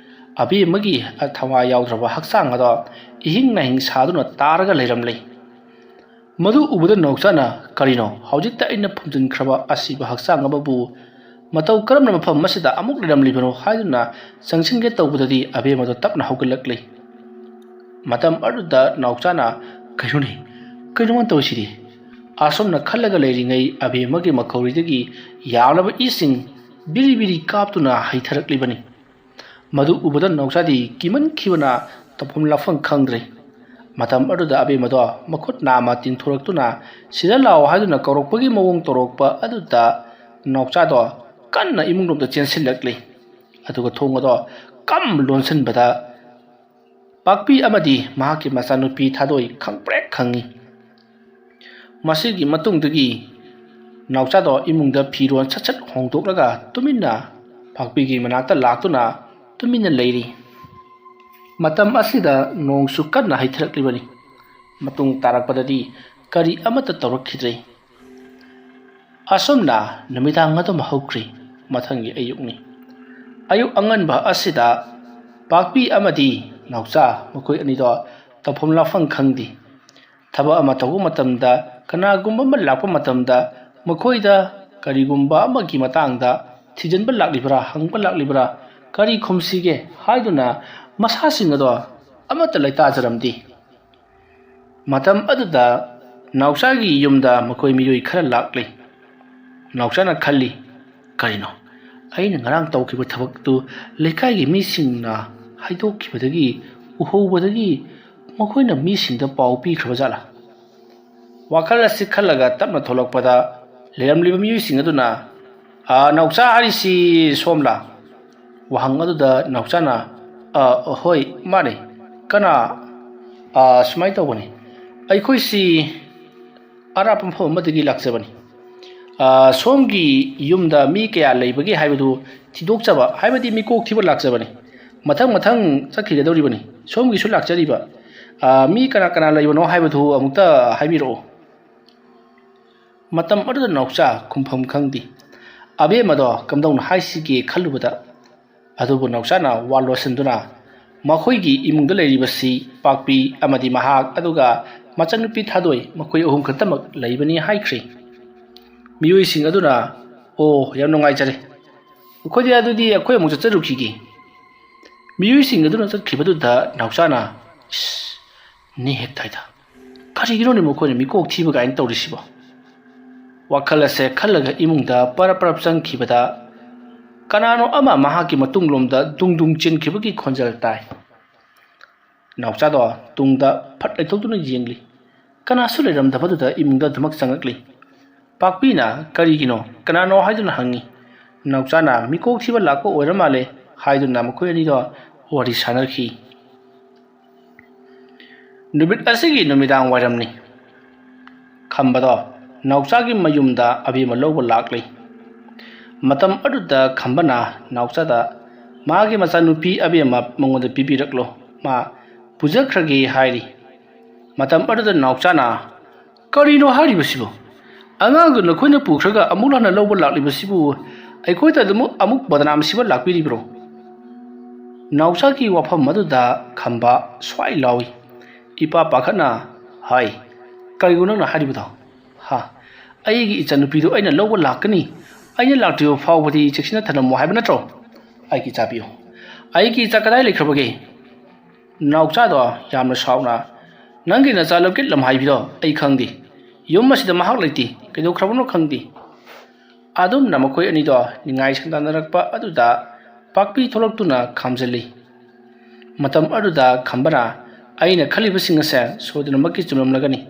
ꯑꯕꯦꯝꯃꯒꯤ ꯊꯋꯥꯏ ꯌꯥꯎꯗ꯭ꯔꯕ ꯍꯛꯆꯥꯡ ꯑꯗꯣ ꯏꯍꯤꯡ ꯅꯥꯍꯤꯡ ꯁꯥꯗꯨꯅ ꯇꯥꯔꯒ ꯂꯩꯔꯝꯂꯦ꯫ ꯃꯗꯨ ꯎꯕꯗ ꯅꯥꯎꯆꯥꯅ "ꯀꯔꯤꯅꯣ? ꯍꯧꯖꯤꯛꯇ ꯑꯩꯅ ꯐꯨꯝꯖꯤꯟꯈ꯭ꯔꯕ ꯑꯁꯤꯕ ꯍꯛꯆꯥꯡ ꯑꯃꯕꯨ ꯃꯇꯧ ꯀꯔꯝꯅ ꯃꯐꯝ ꯑꯁꯤꯗ ꯑꯃꯨꯛ ꯂꯩꯔꯝꯂꯤꯕꯅꯣ?" ꯍꯥꯏꯗꯨꯅ ꯆꯪꯁꯤꯟꯒꯦ ꯇꯧꯕꯗꯗꯤ ꯑꯕꯦꯝꯃꯗꯣ ꯇꯞꯅ ꯍꯧꯒꯠꯂꯛꯂꯤ꯫ ꯃꯇꯝ ꯑꯗꯨꯗ ꯅꯥꯎꯆꯥꯅ "ꯀꯩꯅꯣꯅꯦ? ꯀꯩꯅꯣ ꯃꯥꯅ ꯇꯧꯔꯤꯁꯤꯗꯤ?" ꯑꯁꯨꯝꯅ ꯈꯜꯂꯒ ꯂꯩꯔꯤꯉꯩ ꯑꯕꯦꯝꯃꯒꯤ ꯃꯈꯧꯔꯤꯗꯒꯤ ꯌꯥꯝꯂꯕ ꯏꯁꯤꯡ ꯕꯤꯔꯤ ꯕꯤꯔꯤ ꯀꯥꯞꯇꯨꯅ ꯍꯩꯊꯔꯛꯂꯤꯕꯅꯤ꯫ ꯃꯗꯨ ꯎꯕꯗ ꯅꯥꯎꯆꯥꯗꯤ ꯀꯤꯃꯟꯈꯤꯕꯅ ꯇꯧꯐꯝ ꯂꯥꯛꯐꯝ ꯈꯪꯗ꯭ꯔꯦ꯫ ꯃꯇꯝ ꯑꯗꯨꯗ ꯑꯕꯦꯝꯃꯗꯣ ꯃꯈꯨꯠ ꯅꯥꯝꯃ ꯇꯤꯡꯊꯣꯔꯛꯇꯨꯅ "ꯁꯤꯗ ꯂꯥꯛꯑꯣ" ꯍꯥꯏꯗꯨꯅ ꯀꯧꯔꯛꯄꯒꯤ ꯃꯑꯣꯡ ꯇꯧꯔꯛꯄ ꯑꯗꯨꯗ ꯅꯥꯎꯆꯥꯗꯣ ꯀꯟꯅ ꯏꯃꯨꯡꯂꯣꯝꯗ ꯆꯦꯟꯁꯤꯜꯂꯛꯂꯤ꯫ ꯑꯗꯨꯒ ꯊꯣꯡ ꯑꯗꯣ ꯀꯝ ꯂꯣꯟꯁꯤꯟꯕꯗ ꯄꯥꯛꯄꯤ ꯑꯃꯗꯤ ꯃꯍꯥꯛꯀꯤ ꯃꯆꯥꯅꯨꯄꯤ ꯊꯥꯗꯣꯏ ꯈꯪꯄ꯭ꯔꯦꯛ ꯈꯪꯉꯤ꯫ ꯃꯁꯤꯒꯤ ꯃꯇꯨꯡꯗꯒꯤ ꯅꯥꯎꯆꯥꯗꯣ ꯏꯃꯨꯡꯗ ꯐꯤꯔꯣꯜ ꯁꯠ ꯁꯠ ꯍꯣꯡꯗꯣꯛꯂꯒ ꯇꯨꯃꯤꯟꯅ ꯄꯥꯛꯄꯤꯒꯤ ꯃꯅꯥꯛꯇ ꯂꯥꯛꯇꯨꯅ ꯇꯨꯃꯤꯟꯅ ꯂꯩꯔꯤ꯫ ꯃꯇꯝ ꯑꯁꯤꯗ ꯅꯣꯡꯁꯨ ꯀꯟꯅ ꯍꯩꯊꯔꯛꯂꯤꯕꯅꯤ꯫ ꯃꯇꯨꯡ ꯇꯥꯔꯛꯄꯗꯗꯤ ꯀꯔꯤ ꯑꯃꯠꯇ ꯇꯧꯔꯛꯈꯤꯗ꯭ꯔꯦ꯫ ꯑꯁꯨꯝꯅ ꯅꯨꯃꯤꯗꯥꯡ ꯑꯗꯨꯝ ꯍꯧꯈ꯭ꯔꯤ꯫ ꯃꯊꯪꯒꯤ ꯑꯌꯨꯛꯅꯤ꯫ ꯑꯌꯨꯛ ꯑꯉꯟꯕ ꯑꯁꯤꯗ ꯄꯥꯛꯄꯤ ꯑꯃꯗꯤ ꯅꯥꯎꯆꯥ ꯃꯈꯣꯏ ꯑꯅꯤꯗꯣ ꯇꯧꯐꯝ ꯂꯥꯛꯐꯝ ꯈꯪꯗꯦ꯫ ꯊꯕꯛ ꯑꯃ ꯇꯧꯕ ꯃꯇꯝꯗ, ꯀꯅꯥꯒꯨꯝꯕ ꯑꯃ ꯂꯥꯛꯄ ꯃꯇꯝꯗ ꯃꯈꯣꯏꯗ ꯀꯔꯤꯒꯨꯝꯕ ꯑꯃꯒꯤ ꯃꯇꯥꯡꯗ ꯊꯤꯖꯤꯟꯕ ꯂꯥꯛꯂꯤꯕ꯭ꯔꯥ, ꯍꯪꯕ ꯂꯥꯛꯂꯤꯕ꯭ꯔꯥ, ꯀꯔꯤ ꯈꯨꯝꯁꯤꯒꯦ ꯍꯥꯏꯗꯨꯅ ꯃꯁꯥꯁꯤꯡ ꯑꯗꯣ ꯑꯃꯠꯇ ꯂꯩꯇꯥꯖꯔꯝꯗꯦ꯫ ꯃꯇꯝ ꯑꯗꯨꯗ ꯅꯥꯎꯆꯥꯒꯤ ꯌꯨꯝꯗ ꯃꯈꯣꯏ ꯃꯤꯑꯣꯏ ꯈꯔ ꯂꯥꯛꯂꯤ꯫ ꯅꯥꯎꯆꯥꯅ ꯈꯜꯂꯤ, "ꯀꯔꯤꯅꯣ? ꯑꯩꯅ ꯉꯔꯥꯡ ꯇꯧꯈꯤꯕ ꯊꯕꯛꯇꯨ ꯂꯩꯀꯥꯏꯒꯤ ꯃꯤꯁꯤꯡꯅ ꯍꯥꯏꯗꯣꯛꯈꯤꯕꯗꯒꯤ, ꯎꯍꯧꯕꯗꯒꯤ ꯃꯈꯣꯏꯅ ꯃꯤꯁꯤꯡꯗ ꯄꯥꯎ ꯄꯤꯈ꯭ꯔꯕ ꯖꯥꯠꯂꯥ?" ꯋꯥꯈꯜ ꯑꯁꯤ ꯈꯜꯂꯒ ꯇꯞꯅ ꯊꯣꯛꯂꯛꯄꯗ, ꯂꯩꯔꯝꯂꯤꯕ ꯃꯤꯑꯣꯏꯁꯤꯡ ꯑꯗꯨꯅ, "ꯑ, ꯅꯥꯎꯆꯥ ꯍꯥꯏꯔꯤꯁꯤ ꯁꯣꯝꯂꯥ?" ꯋꯥꯍꯪ ꯑꯗꯨꯗ ꯅꯥꯎꯆꯥꯅ, "ꯑ, ꯍꯣꯏ, ꯃꯥꯅꯦ꯫ ꯀꯅꯥ?" "ꯑ, ꯁꯨꯃꯥꯏꯅ ꯇꯧꯕꯅꯤ, ꯑꯩꯈꯣꯏꯁꯤ ꯑꯔꯥꯞꯄ ꯃꯐꯝ ꯑꯃꯗꯒꯤ ꯂꯥꯛꯆꯕꯅꯤ꯫ ꯑ, ꯁꯣꯝꯒꯤ ꯌꯨꯝꯗ ꯃꯤ ꯀꯌꯥ ꯂꯩꯕꯒꯦ ꯍꯥꯏꯕꯗꯨ ꯊꯤꯗꯣꯛꯆꯕ, ꯍꯥꯏꯕꯗꯤ ꯃꯤꯀꯣꯛ ꯊꯤꯕ ꯂꯥꯛꯆꯕꯅꯤ꯫ ꯃꯊꯪ ꯃꯊꯪ ꯆꯠꯈꯤꯒꯗꯧꯔꯤꯕꯅꯤ꯫ ꯁꯣꯝꯒꯤꯁꯨ ꯂꯥꯛꯆꯔꯤꯕ, ꯑ, ꯃꯤ ꯀꯅꯥ ꯀꯅꯥ ꯂꯩꯕꯅꯣ ꯍꯥꯏꯕꯗꯨ ꯑꯃꯨꯛꯇ ꯍꯥꯏꯕꯤꯔꯛꯑꯣ꯫" ꯃꯇꯝ ꯑꯗꯨꯗ ꯅꯥꯎꯆꯥ ꯈꯨꯝꯐꯝ ꯈꯪꯗꯦ꯫ ꯑꯕꯦꯝꯃꯗꯣ ꯀꯝꯗꯧꯅ ꯍꯥꯏꯁꯤꯒꯦ ꯈꯜꯂꯨꯕꯗ, ꯑꯗꯨꯕꯨ ꯅꯥꯎꯆꯥꯅ ꯋꯥ ꯂꯣꯠꯁꯤꯟꯗꯨꯅ ꯃꯈꯣꯏꯒꯤ ꯏꯃꯨꯡꯗ ꯂꯩꯔꯤꯕꯁꯤ ꯄꯥꯛꯄꯤ ꯑꯃꯗꯤ ꯃꯍꯥꯛ, ꯑꯗꯨꯒ ꯃꯆꯟꯅꯨꯄꯤ ꯊꯥꯗꯣꯏ, ꯃꯈꯣꯏ ꯑꯍꯨꯝ ꯈꯛꯇꯃꯛ ꯂꯩꯕꯅꯤ ꯍꯥꯏꯈ꯭ꯔꯦ꯫ ꯃꯤꯑꯣꯏꯁꯤꯡ ꯑꯗꯨꯅ, "ꯑꯣ, ꯌꯥꯝ ꯅꯨꯡꯉꯥꯏꯖꯔꯦ꯫ ꯑꯩꯈꯣꯏꯗꯤ ꯑꯗꯨꯗꯤ ꯑꯩꯈꯣꯏ ꯑꯃꯨꯛ ꯆꯠꯆꯔꯨꯈꯤꯒꯦ꯫" ꯃꯤꯑꯣꯏꯁꯤꯡ ꯑꯗꯨꯅ ꯆꯠꯈꯤꯕꯗꯨꯗ ꯅꯥꯎꯆꯥꯅ, "ꯏꯁ, ꯅꯦ ꯍꯦꯛ ꯇꯥꯏꯗ꯫ ꯀꯔꯤꯒꯤꯅꯣꯅꯦ ꯃꯈꯣꯏꯅ ꯃꯤꯀꯣꯛ ꯊꯤꯕ ꯀꯥꯏꯅ ꯇꯧꯔꯤꯁꯤꯕꯣ?" ꯋꯥꯈꯜ ꯑꯁꯦ ꯈꯜꯂꯒ ꯏꯃꯨꯡꯗ ꯄꯔꯞ ꯄꯔꯞ ꯆꯪꯈꯤꯕꯗ, ꯀꯅꯥꯅꯣ ꯑꯃ ꯃꯍꯥꯛꯀꯤ ꯃꯇꯨꯡꯂꯣꯝꯗ ꯗꯨꯡ ꯗꯨꯡ ꯆꯦꯟꯈꯤꯕꯒꯤ ꯈꯣꯟꯖꯦꯜ ꯇꯥꯏ꯫ ꯅꯥꯎꯆꯥꯗꯣ ꯇꯨꯡꯗ ꯐꯠ ꯂꯩꯊꯣꯛꯇꯨꯅ ꯌꯦꯡꯂꯤ꯫ ꯀꯅꯥꯁꯨ ꯂꯩꯔꯝꯗꯕꯗꯨꯗ ꯏꯃꯨꯡꯗ ꯑꯗꯨꯃꯛ ꯆꯪꯂꯛꯂꯤ꯫ ꯄꯥꯛꯄꯤꯅ, "ꯀꯔꯤꯒꯤꯅꯣ? ꯀꯅꯥꯅꯣ?" ꯍꯥꯏꯗꯨꯅ ꯍꯪꯉꯤ꯫ ꯅꯥꯎꯆꯥꯅ, "ꯃꯤꯀꯣꯛ ꯊꯤꯕ ꯂꯥꯛꯄ ꯑꯣꯏꯔ ꯃꯥꯜꯂꯦ" ꯍꯥꯏꯗꯨꯅ ꯃꯈꯣꯏ ꯑꯅꯤꯗꯣ ꯋꯥꯔꯤ ꯁꯥꯟꯅꯈꯤ꯫ ꯅꯨꯃꯤꯠ ꯑꯁꯤꯒꯤ ꯅꯨꯃꯤꯗꯥꯡ ꯋꯥꯏꯔꯝꯅꯤ꯫ ꯈꯝꯕꯗꯣ ꯅꯥꯎꯆꯥꯒꯤ ꯃꯌꯨꯝꯗ ꯑꯕꯦꯝꯃ ꯂꯧꯕ ꯂꯥꯛꯂꯤ꯫ ꯃꯇꯝ ꯑꯗꯨꯗ ꯈꯝꯕꯅ ꯅꯥꯎꯆꯥꯗ ꯃꯥꯒꯤ ꯃꯆꯥꯅꯨꯄꯤ ꯑꯕꯦꯝꯃ ꯃꯉꯣꯟꯗ ꯄꯤꯕꯤꯔꯛꯂꯣ, ꯃꯥ ꯄꯨꯖꯈ꯭ꯔꯒꯦ ꯍꯥꯏꯔꯤ꯫ ꯃꯇꯝ ꯑꯗꯨꯗ ꯅꯥꯎꯆꯥꯅ, "ꯀꯔꯤꯅꯣ ꯍꯥꯏꯔꯤꯕꯁꯤꯕꯨ? ꯑꯉꯥꯡꯗꯨ ꯅꯈꯣꯏꯅ ꯄꯨꯈ꯭ꯔꯒ ꯑꯃꯨꯛ ꯍꯟꯅ ꯂꯧꯕ ꯂꯥꯛꯂꯤꯕꯁꯤꯕꯨ ꯑꯩꯈꯣꯏꯗ ꯑꯗꯨꯃꯛ ꯑꯃꯨꯛ ꯕꯗꯅꯥꯝ ꯁꯤꯕ ꯂꯥꯛꯄꯤꯔꯤꯕ꯭ꯔꯣ?" ꯅꯥꯎꯆꯥꯒꯤ ꯋꯥꯐꯝ ꯑꯗꯨꯗ ꯈꯝꯕ ꯁ꯭ꯋꯥꯏ ꯂꯥꯎꯏ꯫ ꯏꯄꯥ ꯄꯥꯈꯠꯅ, "ꯍꯥꯏ, ꯀꯔꯤꯅꯣ ꯅꯪꯅ ꯍꯥꯏꯔꯤꯕꯗꯣ? ꯍꯥ? ꯑꯩꯒꯤ ꯏꯆꯟꯅꯨꯄꯤꯗꯨ ꯑꯩꯅ ꯂꯧꯕ ꯂꯥꯛꯀꯅꯤ꯫ ꯑꯩꯅ ꯂꯥꯛꯇ꯭ꯔꯤꯕ ꯐꯥꯎꯕꯗꯤ ꯆꯦꯛꯁꯤꯟꯅ ꯊꯅꯝꯃꯣ ꯍꯥꯏꯕ ꯅꯠꯇ꯭ꯔꯣ? ꯑꯩꯒꯤ ꯏꯆꯥ ꯄꯤꯌꯨ꯫ ꯑꯩꯒꯤ ꯏꯆꯥ ꯀꯗꯥꯏ ꯂꯩꯈ꯭ꯔꯕꯒꯦ?" ꯅꯥꯎꯆꯥꯗꯣ ꯌꯥꯝꯅ ꯁꯥꯎꯅ, "ꯅꯪꯒꯤ ꯅꯆꯥ ꯂꯝꯀꯦꯠ ꯂꯝꯍꯥꯏꯕꯤꯗꯣ ꯑꯩ ꯈꯪꯗꯦ꯫ ꯌꯨꯝ ꯑꯁꯤꯗ ꯃꯍꯥꯛ ꯂꯩꯇꯦ꯫ ꯀꯩꯗꯧꯈ꯭ꯔꯕꯅꯣ ꯈꯪꯗꯦ꯫" ꯑꯗꯨꯝꯅ ꯃꯈꯣꯏ ꯑꯅꯤꯗꯣ ꯅꯤꯡꯉꯥꯏ ꯁꯪꯗꯥꯅꯔꯛꯄ ꯑꯗꯨꯗ ꯄꯥꯛꯄꯤ ꯊꯣꯛꯂꯛꯇꯨꯅ ꯈꯥꯝꯖꯤꯜꯂꯤ꯫ ꯃꯇꯝ ꯑꯗꯨꯗ ꯈꯝꯕꯅ, "ꯑꯩꯅ ꯈꯜꯂꯤꯕꯁꯤꯡ ꯑꯁꯦ ꯁꯣꯏꯗꯅꯃꯛꯀꯤ ꯆꯨꯝꯂꯝꯂꯒꯅꯤ꯫